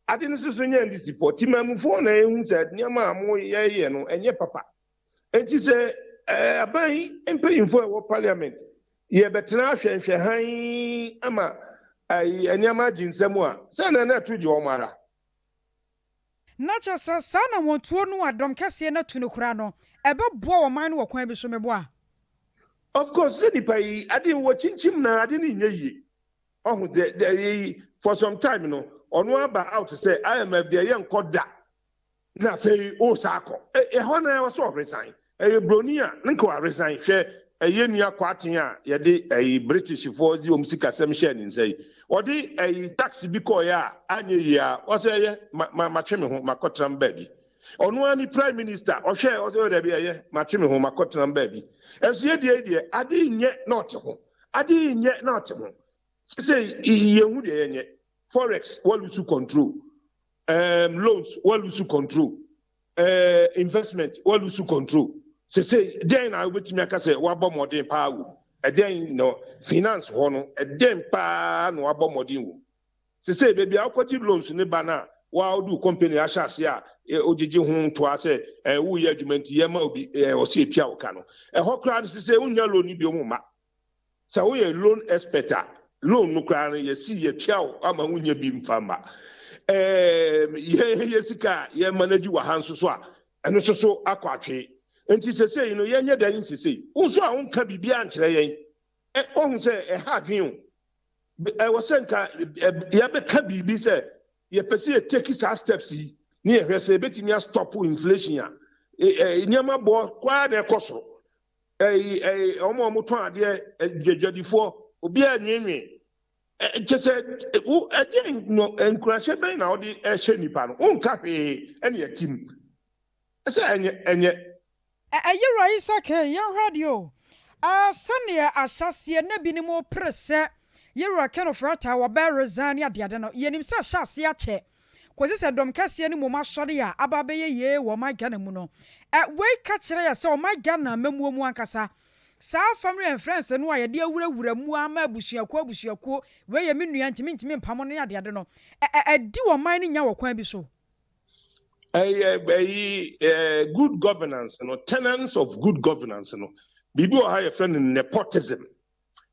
Ade no nso so nyɛ NDCfoɔ, Temanmufoɔ na ɛhu sɛ nneɛma a moyɛyɛ no ɛnyɛ papa. Enti sɛ aban mpanyimfoɔ a ɛwɔ parliament yɛbɛtena ahwɛ nhwɛ hann ama nneɛma agye nsam a, sɛ na na ɛto gye wɔn ara. Na kyerɛ sɛ, saa anammɔntuo no a dɔm kɛseɛ no atu no koraa no, ɛbɛboa ɔman no wɔ kwan bi so, meboa? Of course, sɛ nipa yi, ade wɔ kyinkyim na ade no nyɛ yie. Ɔho dɛ, dɛ, yi, for some time no, ɔno aba out sɛ IMF deɛ yɛnkɔ da. Na afei wosan akɔ. Ɛhɔ na ɛwɔ sɛ ɔresign. Ɛyɛ broni a, ne nka waresign. Hwɛ ɛyɛ nua Kwarteng a yɛde ɛyi Britishfoɔ de wɔn sikasɛm hyɛɛ ne nsa yi. Ɔde ɛyi tax bi kɔeɛ a anyɛ yie a, ɔsɛ ɛyɛ ma ma matwe me ho makɔtena me baabi. Ɔno ara ne prime minister ɔhwɛɛ ɔsɛ oh dabi ɛyɛ matwe me ho makɔtena me baabi. Ɛnso yɛ deɛ yi deɛ ade nyɛ na ɔte ho. Ade nyɛ na ɔte ho. Sesei yɛnhu deɛ yɛnyɛ. Forex walusu control. Um, loans walusu control. Uh, investment walusu control. Sesei dɛn na wobɛtumi aka sɛ wabɔ mmɔden paa wɔ mu? Ɛdɛn na finance hɔ no, ɛdɛn paa na wabɔ mmɔden wɔ mu? Sesei baabi a wokɔgye loans ne ba no a wa wode wo company ahyɛ ase a wogyegye ho ntoa sɛ eh, woyɛ adwuma nti yɛma obi eh, ɔsɛ etua wo ka no. Ɛhɔ koraa no sesei wonnya loan no bio mma. Sɛ woyɛ loan expert a, loan no koraa no yɛsi yɛtua wo ama wonya bi mfa mma. Ɛɛm, yɛn yɛ sika a yɛn manage wɔ ha nso so a, ɛno nso so akɔ atwee. Nti sesei no yɛnyɛ dɛn sesei? Wo nso a wonka biribiara nkyerɛ yɛn. Ɛ, woahu sɛ ɛha adwene o. Ɛwɔ sɛ nka yɛbɛka biribi sɛ yɛpɛ sɛ yɛ take saa steps yi ne yɛhwɛ sɛ yɛbɛtumi astop inflation a, nneɛma boɔ koraa na ɛkɔ soro. ɛyi ɛyi wɔn a wɔtɔn adeɛ adwadifoɔ obiara nwenwen kyɛ sɛ wo ɛdeɛ no nkurahyɛ bɛn na wɔde ɛhyɛ nipa no wonka hwee ɛne ɛtim ɛsɛ ɛnyɛ ɛnyɛ. Ɛyera yi sɛ kee yɛnhwɛ adeɛ o. Ah sɛdeɛ ahyɛaseɛ na binom repere sɛ Yewura Ken Ofori-Atta wɔbɛ resign ne adeade no, yɛnim sɛ ahyɛaseɛ akyɛ kɔsi sɛ dɔm kɛseɛ no mmom asɔre a aba abɛyɛ yie wɔ ɔman Ghana mu no. Ɛ, wei ka kyerɛ yɛ sɛ ɔman Ghana amammuo mu ankasa, saa family and friends no a yɛde awurawura mu ama abusuakuo abusuakuo, wei yɛ me nua nti mentumi mpamo no ne adeade no, ɛ, ɛ, adi ɔman no nya wɔ kwan bi so. Ɛyɛ ɛyi ɛɛ good governance no, tenants of good governance no, biribi wɔ ha yɛfrɛ no nepotism.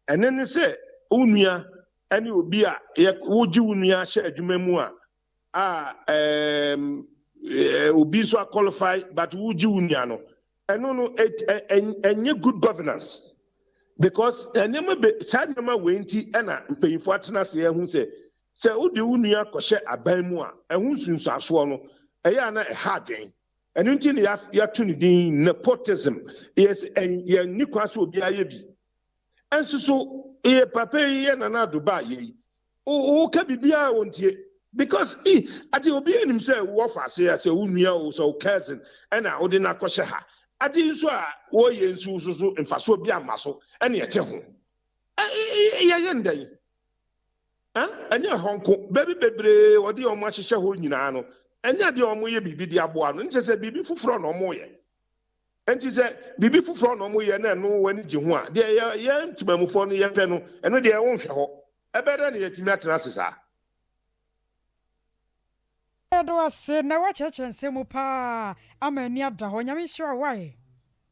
Ɛno ne sɛ wo nua ne obi a yɛ wogye wo nua hyɛ adwuma mu a a ɛɛm obi nso aqualify but wogye wo nua no ɛno no ɛnyɛ good governance because nneɛma be saa nneɛma wei nti ɛna mpanyinfoɔ atena ase ɛho sɛ sɛ wode wo nua kɔhyɛ aban mu a ɛho nsunsuansoɔ no ɛyɛ a na ɛha adwene ɛno nti na yɛato ne din nepotism yɛ yɛn ni kwan sɛ obiara yɛ bi. Nso so yɛ papa yi yɛ Nana Addo ba yɛ yi wo ka biribiara a ɔntie because i ade obiara nim sɛ wo ɔfa ase a sɛ wo nua o sɛ wo cousin ɛna wode no akɔhyɛ ha ade nso a wɔyɛ nso so so mfasoɔ bi amma so ɛne ɛte ho yɛyɛ ndɛn ɛnyɛ hɔ nko baabi bebree wɔde wɔn ahyehyɛ hɔ nyinaa no ɛnyɛ adeɛ wɔn yɛ biribi de aboa no nkyɛ sɛ biribi foforɔ na wɔn yɛ Enti sɛ biribi foforɔ na wɔyɛ na ɛno w'ani gye ho a, deɛ yɛ, yɛn temamufoɔ no yɛpɛ no, ɛno deɛ wonhwɛ hɔ. Ɛbɛyɛ dɛn na yɛatumi atena ase saa? Yɛda wo ase na woakyerɛkyerɛ nsɛm mu paa ama ani ada hɔ. Nyame nhyira wo wai.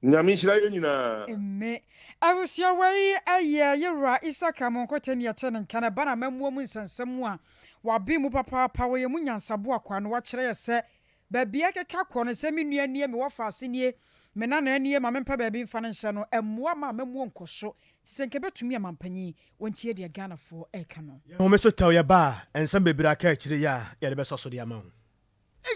Nyame nhyira yɛn nyinaa. Amen. Abusua wei yɛ Yewura Isaka Monkote ne yɛte ne nka no ɛba no amammuo mu nsɛnsɛm mu a waben mu papaapa wɔyɛ mu nyansaboa kwa na wakyerɛ yɛ sɛ Baabi a ɛkeka kɔ no, sɛ me nua nie, me wɔfaase nie, me nana nie, ma mempɛ baabi mfa no nhyɛ no, ɛmmoa ma amammuo nkɔ so. Nti sɛ nka ɛbɛtumi a mampanyin, wɔntie deɛ Ghanafoɔ reka no. Yɛn home so tɛw yɛ ba a, nsɛm bebree aka akyire yi a yɛde bɛsɔ so de ama wo.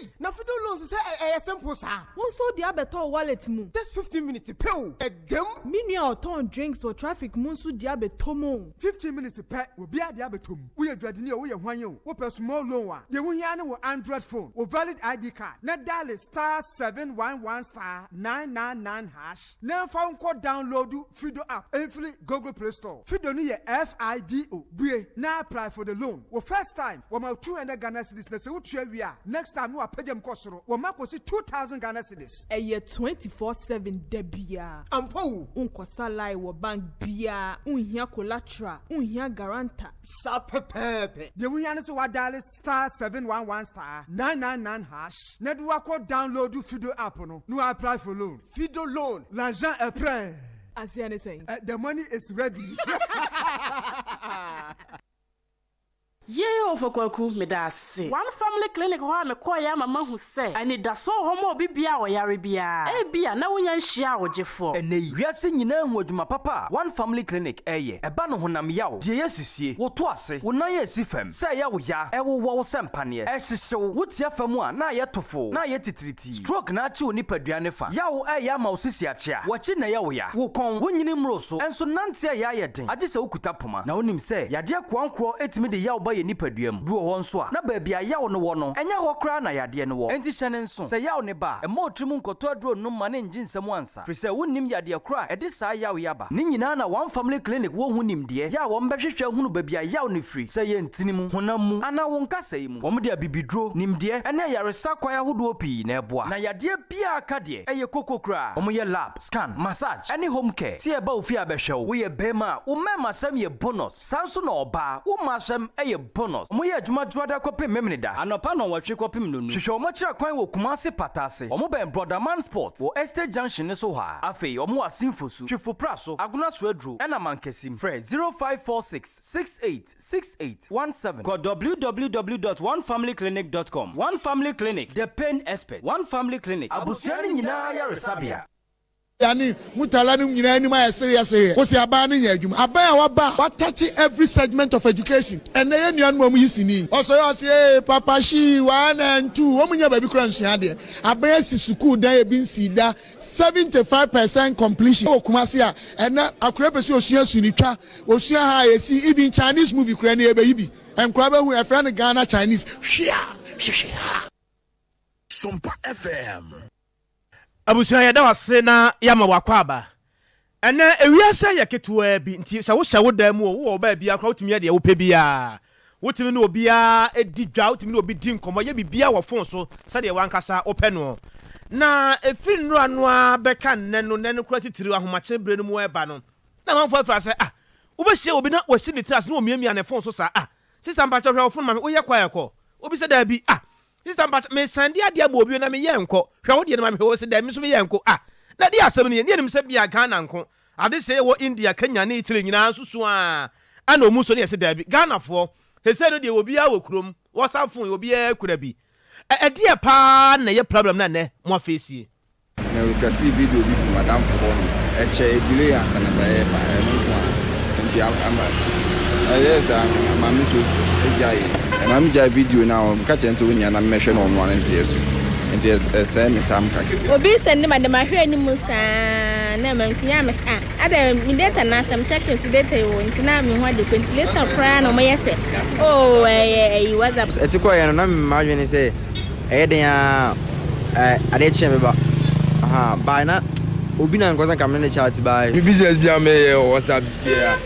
Ei na fido loans sɛ ɛyɛ simple saa. Wo nso wode abɛtɔ wo wallet mu. Just 15 minutes pɛ o, ɛdam. Me nua a ɔtɔn drinks wɔ traffic mu nso de abɛtɔ mu o. 15 minutes pɛ, obiara de abɛtɔ mu. Woyɛ dwadini o, woyɛ hwan o, wopɛ small loan a, deɛ wohia ara ne wo Android phone, wo valid ID card, na diale star 711 star 999 hash na ɛmfa wo nkɔ download Fido app mfiri Google Play Store. Fido no yɛ F-I-D-O. Bue na apply for the loan. Wo first time, wɔma wo 200 Ghana cedis na sɛ wotua wie a, next time na wɔapagya mu kɔ soro. Wɔma kɔsi. akɔsi 2000 Ghana cedis. Ɛyɛ 24/7 da biara. Ampa o! Wonkɔsa line wɔ bank biara, wonhia collateral, wonhia guarantor. Saa pɛpɛɛpɛ. Deɛ wohia ne sɛ woadiale star 711 star 999 hash na de woakɔ download Fido app no na woapply for loan. Fido loan, l'argent est prêt! Aseɛ ne sɛn? The money is ready. Yie Ɔfa Kwaku, meda ase. One Family Clinic hɔ a mekɔeɛ ama mahu sɛ anidasoɔ wɔ hɔ ma obi biara a ɔyare biara. Ebia na wonnya nhyiaa wo gyefoɔ. Ɛnnɛ yi, wiase nyinaa ahu adwuma papa a One Family Clinic reyɛ. Ɛba no honam yaw, deɛ ɛyɛ sisie, wo to ase, wo nan a ɛsi fam, sɛ ɛyɛ wo ya, ɛwowɔ wo sɛ mpaneɛ, ɛhyehye wo, wotia fam a na ayɛ tofoo, na ayɛ titiritii. Stroke na akye wo nipadua ne fa. Yaw ɛyɛ ama wo sisi akyea. W'akyi na ɛyɛ wo ya. Wo kɔn, wo nyini mmoro so, nso nante ɛyɛ ayɛ den agye sɛ wokuta poma. Na wonim sɛ yadeɛ koankorɔ tumi de yaw ba yɛn nipadua mu. Bi wɔ hɔ nso a, na baabi a yaw no wɔ no, ɛnyɛ hɔ koraa na yadeɛ no wɔ. Enti hyɛ no nso, sɛ yaw no ba a, mma wo tirim nkɔtɔ aduro nnom ma no nngye nsam ansa, firi sɛ wonnim yadeɛ korɔ a ɛde saa yaw yi aba. Ne nyinaa na One Family Clinic wɔ ho nimdeɛ, yɛ a wɔbɛhwehwɛ ahunu baabi a yaw no firi, sɛ ɛyɛ ntini mu, honam mu, anaa wo nkasɛe mu. Wɔde abibiduro, nimdeɛ, ne ayaresa kwan ahodoɔ pii na ɛboa. Na yadeɛ biara ka deɛ, ɛyɛ koko koraa. Wɔyɛ lab, scan, massage, ne home care. Sɛ yɛba wo fie abɛhwɛ wo, woyɛ barima a, wo mmarimasɛm yɛ bonus. Saa nso na ɔbaa, wo mmaasɛm yɛ bonus. Wɔyɛ adwuma Dwoada kɔpem Memeneda, anɔpa nnɔnwɔtwe kɔpem nnɔnum. Hwehwɛ wɔn akyiri kwan wɔ Kumasi Pata ase. Wɔbɛn Brɔdaman Sport wɔ Estate Junction no so hɔ ara. Afei wɔwɔ Asin Fosu, Twifo Praso, Agona Soaduro, ɛna Mankasim. Frɛ 0546 68 68 17. Kɔ www dot onefamilyclinic dot com. One Family Clinic, the pain expert. One Family Clinic, abusua no nyinaa ayaresabea. Ane Murtala nom nyinaa anim ayɛ sereɛ sereɛ. Wose aban no nyɛ adwuma. Aban a waba a watouche every segment of education. Ɛnnɛ yɛn nuanom a wɔyi sini, ɔsɔre a ɔse ee papa shii, one and two, wɔn nnya baabi koraa nsua adeɛ. Aban asi sukuu dan a ebi nsii da, 75% completion wɔ Kumasi a ɛnnɛ akwadaa pɛ sɛ osua sinitwa, Osua ha a yɛsi even Chinese movie koraa ni yɛbɛyi bi nkora bɛhu yɛfrɛ no Ghana Chinese hwea hwehwea. Sompa FM. Abusua yɛda wo ase na yɛama wo akwaaba. Ɛnɛ ewiase yɛ ketewaa bi nti sɛ wohyɛ wo dan mu o, wowɔ wo baabiara koraa wotumi yɛ deɛ wopɛ biara. Wotumi ne obiara di dwa, wotumi ne obi di nkɔmmɔ, yɛ biribiara wɔ fon so sɛdeɛ w'ankasa wopɛ noɔ. Na ɛfiri nnora no ara bɛka nnɛ no, nnɛ no koraa titiriw ahomakye berɛ no mu reba no, Na amanfoɔ afiri ase ah wobɛhyia obi na wasi ne tiri ase na ɔmiamia ne phone so saa ah sister mpakyɛw hwɛ wo phone ma me woyɛ kɔ a ɛkɔ obi sɛ daabi ah sister mpakyɛw mesan de adeɛ abɔ obi na meyɛ nkɔ hwɛ wo deɛ no ma me hwɛ wo sɛ daabi nso meyɛ nkɔ ah na ɛdeɛ asɛm nie ne yɛnim sɛ bia Ghana nko ade sɛ yɛwɔ India Kenya ne Italy nyinaa nso so a ɛna ɔmu so ne yɛsɛ daabi Ghanafoɔ sɛsɛ no deɛ obiara wɔ kurom WhatsApp phone obiara kura bi ɛdeɛ paa na ɛyɛ problem na ɛnɛ mo afeesie. Me requestee video bi firi madamfo hɔ nom, ɛkyɛɛ delay ansa na ɛreba, ɛno nko ara nti ama ɛyɛɛ saa no ama me nso gyaeɛ. Ɛma me gyae video no a meka kyerɛ no sɛ ɔnnya na mɛhwɛ no ɔno ara ne deɛ so nti ɛsɛe me tam kakra. Obi sɛnde ma de mahwɛ anim saa na ɛma nti yɛ a mese ah adɛn me data no asɛm check nso data yi wɔ nti na mehu ade kɔ nti later koraa na wɔyɛ sɛ oh ɛyɛ ɛyi WhatsApp. Ɛte kɔeɛ no na m'adwene ne sɛ Ɛyɛ den ara a adeɛ kye a mɛba ahaa bye na obi na nkɔsa nka me ne no chat bye. Me business bi a meyɛ wɔ WhatsApp sisi a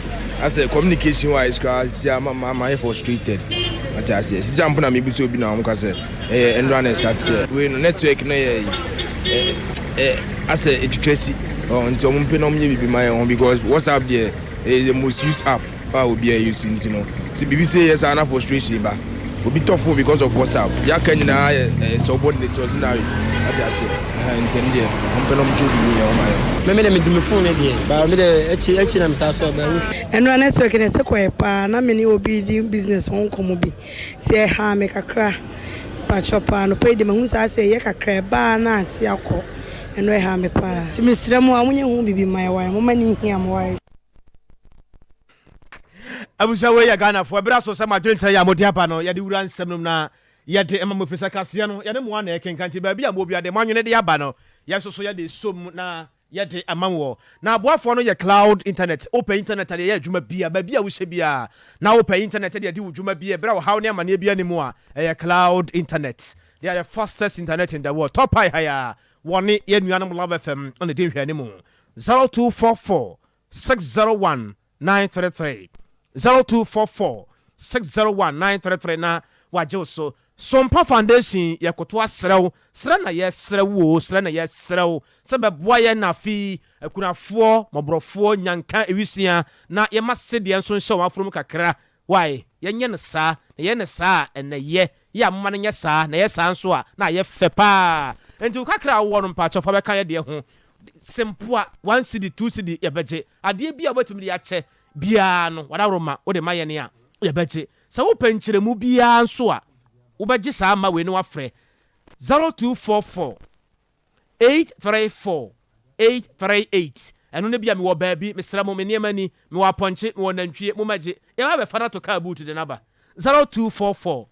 asɛ communication wise koraa sisi a ma ma mayɛ frustrated wate aseɛ sisi a mpo na mebusa obi na wɔn ka sɛ ɛyɛ ɛndora na ɛstart sɛ wei no network no yɛ ɛ ɛ asɛ etwitwa si ɔ nti wɔn mpɛ na wɔn nyɛ biribi ma yɛn ho because WhatsApp deɛ ɛyɛ the most used app. a obiara use nti no sɛ biribi sei yɛ saa na frustration ba. Obi tɔ phone because of WhatsApp. Deɛ aka nyinaa yɛ ɛyɛ subordinate auxiliary. Wate aseɛ? Ɛhɛn nti ɛno deɛ wɔn pɛ na wɔn twerɛ biribi yɛ wɔn ayɛ. Me me de me du me phone no deɛ but me de akyi akyi na me saa sɔɔ bɛ wo. Ɛnora network no ɛte kɔɛ paa na me ne obi redi business ho nkɔmmɔ bi nti ɛhaa me kakra mpakyɛw paa anɔpa yi deɛ mahu saa sɛ ɛyɛ kakra ɛbaa na ate akɔ ɛno ɛhaa me paa nti mesrɛ mo a monyɛ ho biribi mma yɛ wae momma no nhia mo wae. Abusua wei yɛ Ghanafoɔ. Ɛberɛ aso sɛ mo adwenkyerɛ yɛ a mode aba no yɛde wura nsɛm no mu na yɛde ma mo ɛfiri sɛ kaseɛ no yɛne mo ara na ɛkenkan nti baabi a mowɔ biara deɛ moanwene de aba no yɛn nso so yɛde sɔ mu na yɛde ama mo. Na aboafoɔ no yɛ Cloud Internet. Wopɛ internet a de ɛyɛ adwuma biara baabi a wohyɛ biara na wopɛ internet de adi wo dwuma bi ɛberɛ a ɔhaw ne amaneɛ biara nni mu a ɛyɛ Cloud Internet. They are the fastest internet in the world. Top high high a wɔne yɛn nuanom Love FM na ɛdi nhwɛanimu. 0244 601 933 0244 601 933 na wagye wo so. Sompa Foundation yɛkoto asrɛ wo, srɛ na yɛsrɛ wo oo, srɛ na yɛsrɛ wo sɛ bɛboa yɛn na afe yi akunafoɔ, mmɔborɔfoɔ, nyanka, awisia na yɛma sedeɛ nso nhyɛ wɔn afono mu kakra. Wai, yɛnyɛ no saa, na yɛyɛ no saa a, ɛna ɛyɛ. Yɛ a momma no nyɛ saa, na ɛyɛ saa nso a, na ayɛ fɛ paa. Enti wo kakra a wowɔ no, mpakyɛw fa bɛka yɛ deɛ ho. Sempoa, one cedi, two cedi, yɛbɛgye. Adeɛ biara a wobɛtumi de akyɛ biara no, w'adaworoma, wode ma yɛn a, yɛbɛgye. Sɛ wopɛ nkyerɛmu biara nso a, wobɛgye saa mma wei na woafrɛ 0244 834 838. Ɛno no bia mewɔ baabi, mesrɛ mo, me nneɛma ni, mewɔ apɔnkye, mewɔ nantwie, mommɛgye. Yɛba abɛfa no ato kaa boot de no aba. 0244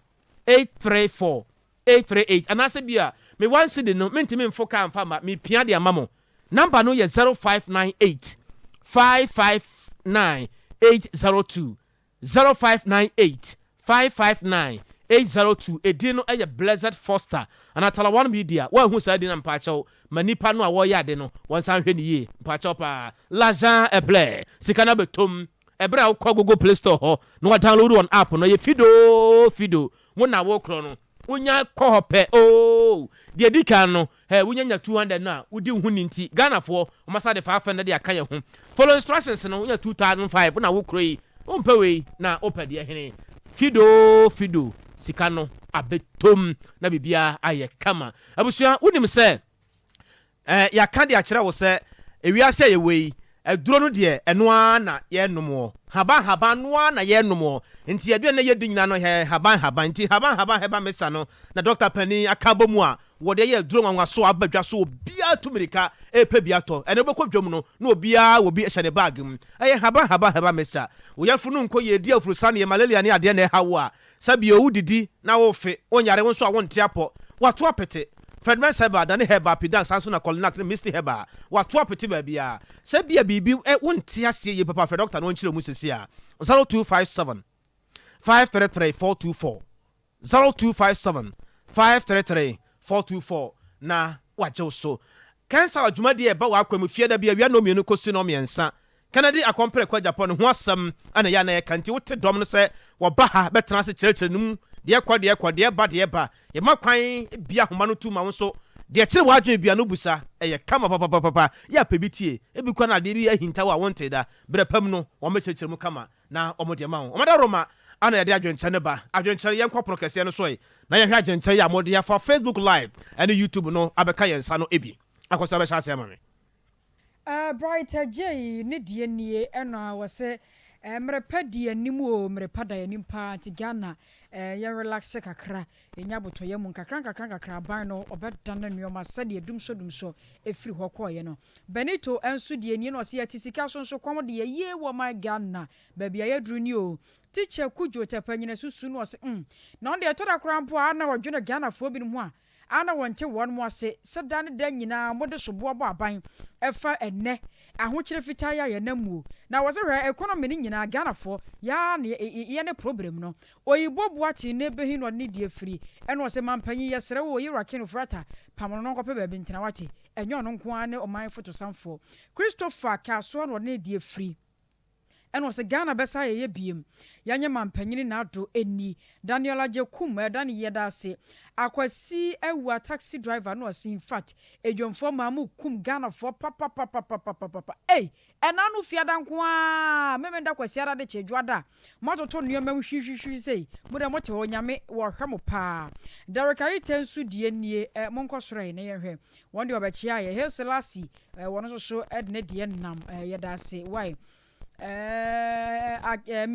834 838. Anaasɛ bia me one cedi no, mentumi mfo kaa mfa mma, mepia de ama mo. Number no yɛ 0598 559 802. 0598 559 802 Edin no yɛ Blessed Foster anaa Talawan Media Woanhu saa din no a mpaakyɛw ma nnipa no a wɔreyɛ ade no wɔnsan nhwɛ no yie mpaakyɛw paa L'argent est plein Sika no abɛtɔ mu Ɛberɛ a wokɔ Google Play Store hɔ na woadownload wɔn app no ɛyɛ fidoo fido Wo na wokorɔ no Wonya kɔ hɔ pɛ ooh Deɛ ɛdi kan no Hey wonya nya 200 no a wodi wo ho ni nti Ghanafoɔ wɔn asa de 500 de aka yɛn ho Follow instructions no wonya 2005 wo na wo kuro yi wompɛ wei na wopɛ deɛ hene Fido fido sika no abɛtom na biribiara ayɛ kama Abusua wonim sɛ eh yɛaka de akyerɛ wo sɛ ewiase a yɛwɔ yi aduro no deɛ ɛno ara na yɛnom wɔ haban haban no ara na yɛnom wɔ nti aduane na yɛdi nyinaa no hɛ haban haban nti haban haban herbal mixture no na dɔkta panin aka abɔ mu a Wɔde ayɛ aduro nwanwaso a aba dwa so obiara tu mirika repɛ bi atɔ. Ɛnnɛ wobɛkɔ dwam no na obiara wɔ bi hyɛ ne bag mu. Ɛyɛ nhaban nhaban herbal mixture. Wo yafunu nkɔ yie, di afurusane, malaria ne adeɛ na ɛha wo a, sɛ bio wodidi na wofe, wonyare wo nso a wonte apɔ. Wɔato apete. Fred Mensah Herbal, Dane Herbal, Pidang saa nso na Kolinak ne Misty Herbal. Wɔato apete baabiara. Sɛ bia biribi wonte aseɛ yie papa a frɛ dɔkta na ɔnkyerɛ mu seesei ara. 0257 533 424. 0257 533 424 na wagye wo so. Kɛnsawa dwumadi a ɛba w'akwan mu fiada bi awia nnɔnmienu kosi nnɔnmiɛnsa. Kennedy Akɔmprɛ Kwajapɔ ne ho asɛm na ɛyɛ a na yɛka nti wote dɔm no sɛ wɔba ha bɛtena ase kyerɛkyerɛ no mu deɛ ɛkɔ deɛ ɛkɔ deɛ ɛba deɛ ɛba. Yɛma kwan bue ahoma no tu ma wo nso deɛ ɛkyere w'adwene bia no busa. Ɛyɛ kama papapapapa. Yɛ a pɛ bi tie. Ebi koraa na adeɛ bi ahinta wo a wontee da. Berɛ pa mu no wɔbɛkyerɛkyerɛ mu kama na wɔde ma wo. Wɔn adaworoma ana yɛde adwenkyerɛ no ba. Adwenkyerɛ no, yɛnkɔ pono kɛseɛ no so ɛ, na yɛnhwɛ adwenkyerɛ yi a mode afa Facebook Live ne YouTube no abɛka yɛn nsa no bi. Akɔ so abɛhyɛ aseɛ ama me. Eh Bright Adjei ne deɛ nie ɛna wɔse eh mmerɛ pa di anim oo mmerɛ pa da anim paa nti Ghana eh yɛn relaxe kakra yɛnya abotɔyam mu nkakra nkakra nkakra aban no ɔbɛdane nnoɔma sɛdeɛ dumsɔ dumsɔ ɛfiri hɔ kɔɔeɛ no Benito nso deɛ nie na ɔse yɛte sika so nso kɔm de yɛ yie wɔ my Ghana baabi a yɛaduru nie oo Teacher Kudjo Tɛpɛ susu na ɔse mm na ɔno deɛ ɛtɔ da koraa mpo a na ɔdwene Ghanafoɔ binom ho a a na wɔnte wɔn mo ase sɛ da ne da nyinaa mode soboɔ bɔ aban ɛfa ɛnnɛ ahokyerɛ fitaa yi a yɛnam muo na wɔse hwɛ economy no nyinaa Ghanafoɔ yɛa na yɛne problem no Oyibo Boateng ne behi na ɔde ne deɛ firi ɛna ɔse mampanyin yɛsrɛ wo Oyewura Ken Ofori-Atta pamo no na ɔnkɔpɛ baabi ntena wate ɛnyɛ ɔno nko ara ne ɔman fotosanfoɔ Christopher Kasoa na ɔde ne deɛ firi Ɛna ɔse Ghana bɛsa ayɛyɛ biem. Yɛnyɛ mampanyini Nado ɛnni. Daniel Agyekum ɛda ne yɛdaase. Akwasi Awuah taxi driver na ɔse infact Edwomfoɔ maa mo kum Ghanafoɔ papapapapapapa ei ɛna ano fiada nko aa Memenda Kwasiada de kye Dwoada moatoto nnoɔma mu hwihwihwi sei mo deɛ mote hɔ Nyame wɔhwɛ mo paa Derrick Ayitey nso deɛ nie ɛ monkɔ soro ɛ na yɛnhwɛ wɔn deɛ ɔbɛkyea yɛ Hail Selassie Eh wɔno nso so de ne deɛ nam eh yɛda ase wai eh eh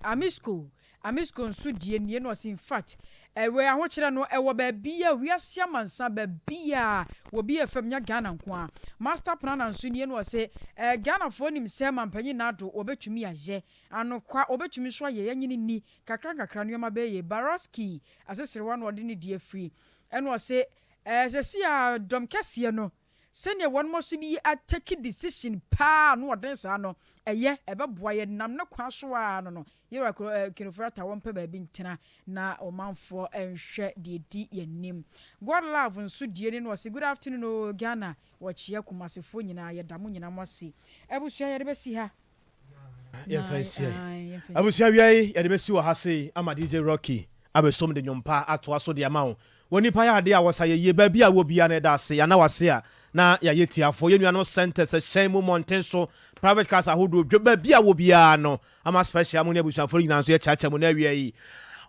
Amisco Amisco nso deɛ nie na ɔse infact eh wei ahokyerɛ no ɛwɔ baabia wiase amansa baabia wɔ bi FM nyɛ Ghana nko ara Master Planner nso nie na ɔse eh Ghanafoɔ nim sɛ mampanyin Nado wɔbɛtumi ayɛ anokwa wɔbɛtumi nso ayɛ yɛnyini ni kakra nkakra nneɛma bɛyɛ Baroski aseserewa na ɔde ne deɛ firi ɛna ɔse eh sɛsi a dɔm kɛseɛ no Sɛnea wɔnom ɔse bi a take decision paa ano ɔden saa no, ɛyɛ, ɛbɛboa yɛn nam ne kwan so ara no no, Yɛwura Kuro eh, Ken Ofori-Atta wɔmpɛ baabi ntena na ɔmanfoɔ nhwɛ deɛ ɛdi yɛn anim. God Love nso die ni no ɔse good afternoon oo Ghana, wɔkyea Kumasefoɔ nyinaa, yɛda mo nyinaa mo ase. Abusua yɛde bɛsi ha. Yɛmfa nsia yi. Abusua wia yi yɛde bɛsi wɔ ha sei ama DJ Rocky. Abɛsom de nnwom pa atoa so de ama wo. Wɔ nnipa yɛ adeɛ a wɔsa yɛ yie baabi a wɔ biara no yɛda ase yɛana wase a na yɛayɛ tiafoɔ. Yɛn nuanom centers, hyɛn mu, mmɔnten so, private cars ahodoɔ, dwam, baabi a wɔ biara no ama special mo ne abusuafoɔ no nyinaa nso yɛkyeakyea mo na awia yi.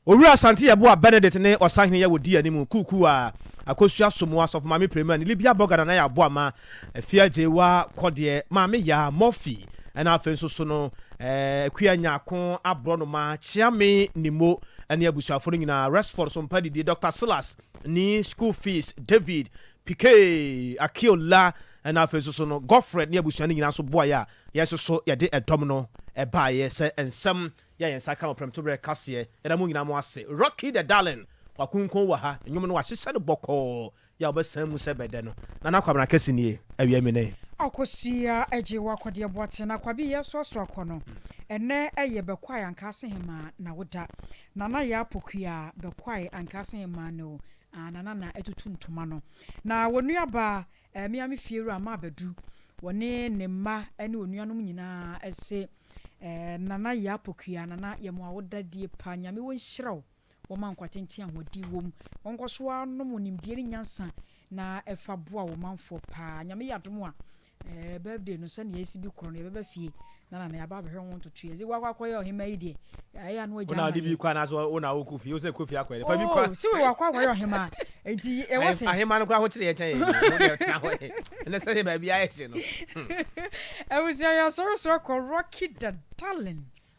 Owura Asante Yeboah Benedict ne Ɔsahene yɛ wɔdi anim kuukuu a Akosua Somoa, Asɔfo Maame Prema ne Libya Bɔga Nana Yaa Boama, Afia Gyewa Kɔdeɛ, Maame Yaa Murphy ɛna afei nso so no Akua Nyarko Aborɔnoma, Kyeame Nimo ne abusuafoɔ no nyinaa, Resford Sompa Didie, Doctor Silas Nii, School Fees, David, Pikee, Akiola ɛna afei nso so no Godfred ne abusua no nyinaa nso boaeɛ a yɛn nso so yɛde ɛdɔm no baeɛ sɛ nsɛm yɛ a yɛn nsa ka wɔ prɛmtoberɛ kaseɛ. Yɛda mo nyinaa mo ase. Rocky the Darling wakunkun wɔ ha, nnwom no wahyehyɛ no bɔkɔɔ yɛ a wobɛsan mu sɛ bɛdɛ no. Nana Kwabena Kɛse nie, awia mene. Akosua agye wo akɔdeɛ boakye na kwabi yɛ soasoa kɔ no ɛnɛ ɛyɛ bɛkwae ankaase hemaa na woda Nana yaa pokuaa bɛkwae ankaase hemaa ne o ah Nana na atutu ntoma no na wɔnua baa eh me a me fie wura ma abɛdu wɔne ne mma ne onuanom nyinaa se eh Nana yaa pokuaa Nana yɛ mo awoda die pa Nyame wɔ nhyira wo Wɔma nkwa tenten ahoɔden wom. Wɔnkɔ so ara nom wo nimdeɛ ne nyansa na ɛfa boa wo manfoɔ paa. Nyame yɛ adom a, eh, birthday no sɛnea esi bi korɔ no yɛbɛba fie na nana yɛaba abɛhwɛ ho ntotoeɛ. Sɛ wakɔ akɔyɛ ɔhemmaa yi deɛ, ɛyɛ a na wagya Wo na ama wode bi yɛn. kɔ anaasɛ wo na wokɔ fie? Wo sɛ kɔ fie akɔyɛ dɛ? Fa bi kɔ. Oh, sɛ wei wakɔ akɔyɛ ɔhemmaa nti ɛwɔ sɛ. Ahemmaa no koraa ho kyere yɛn kyɛn yɛn. Wo deɛ tena hɔ. Ɛnɛ sɛdeɛ baabi ayɛ hye no. Abusua yɛasɔre so akɔ Rocky the Darling.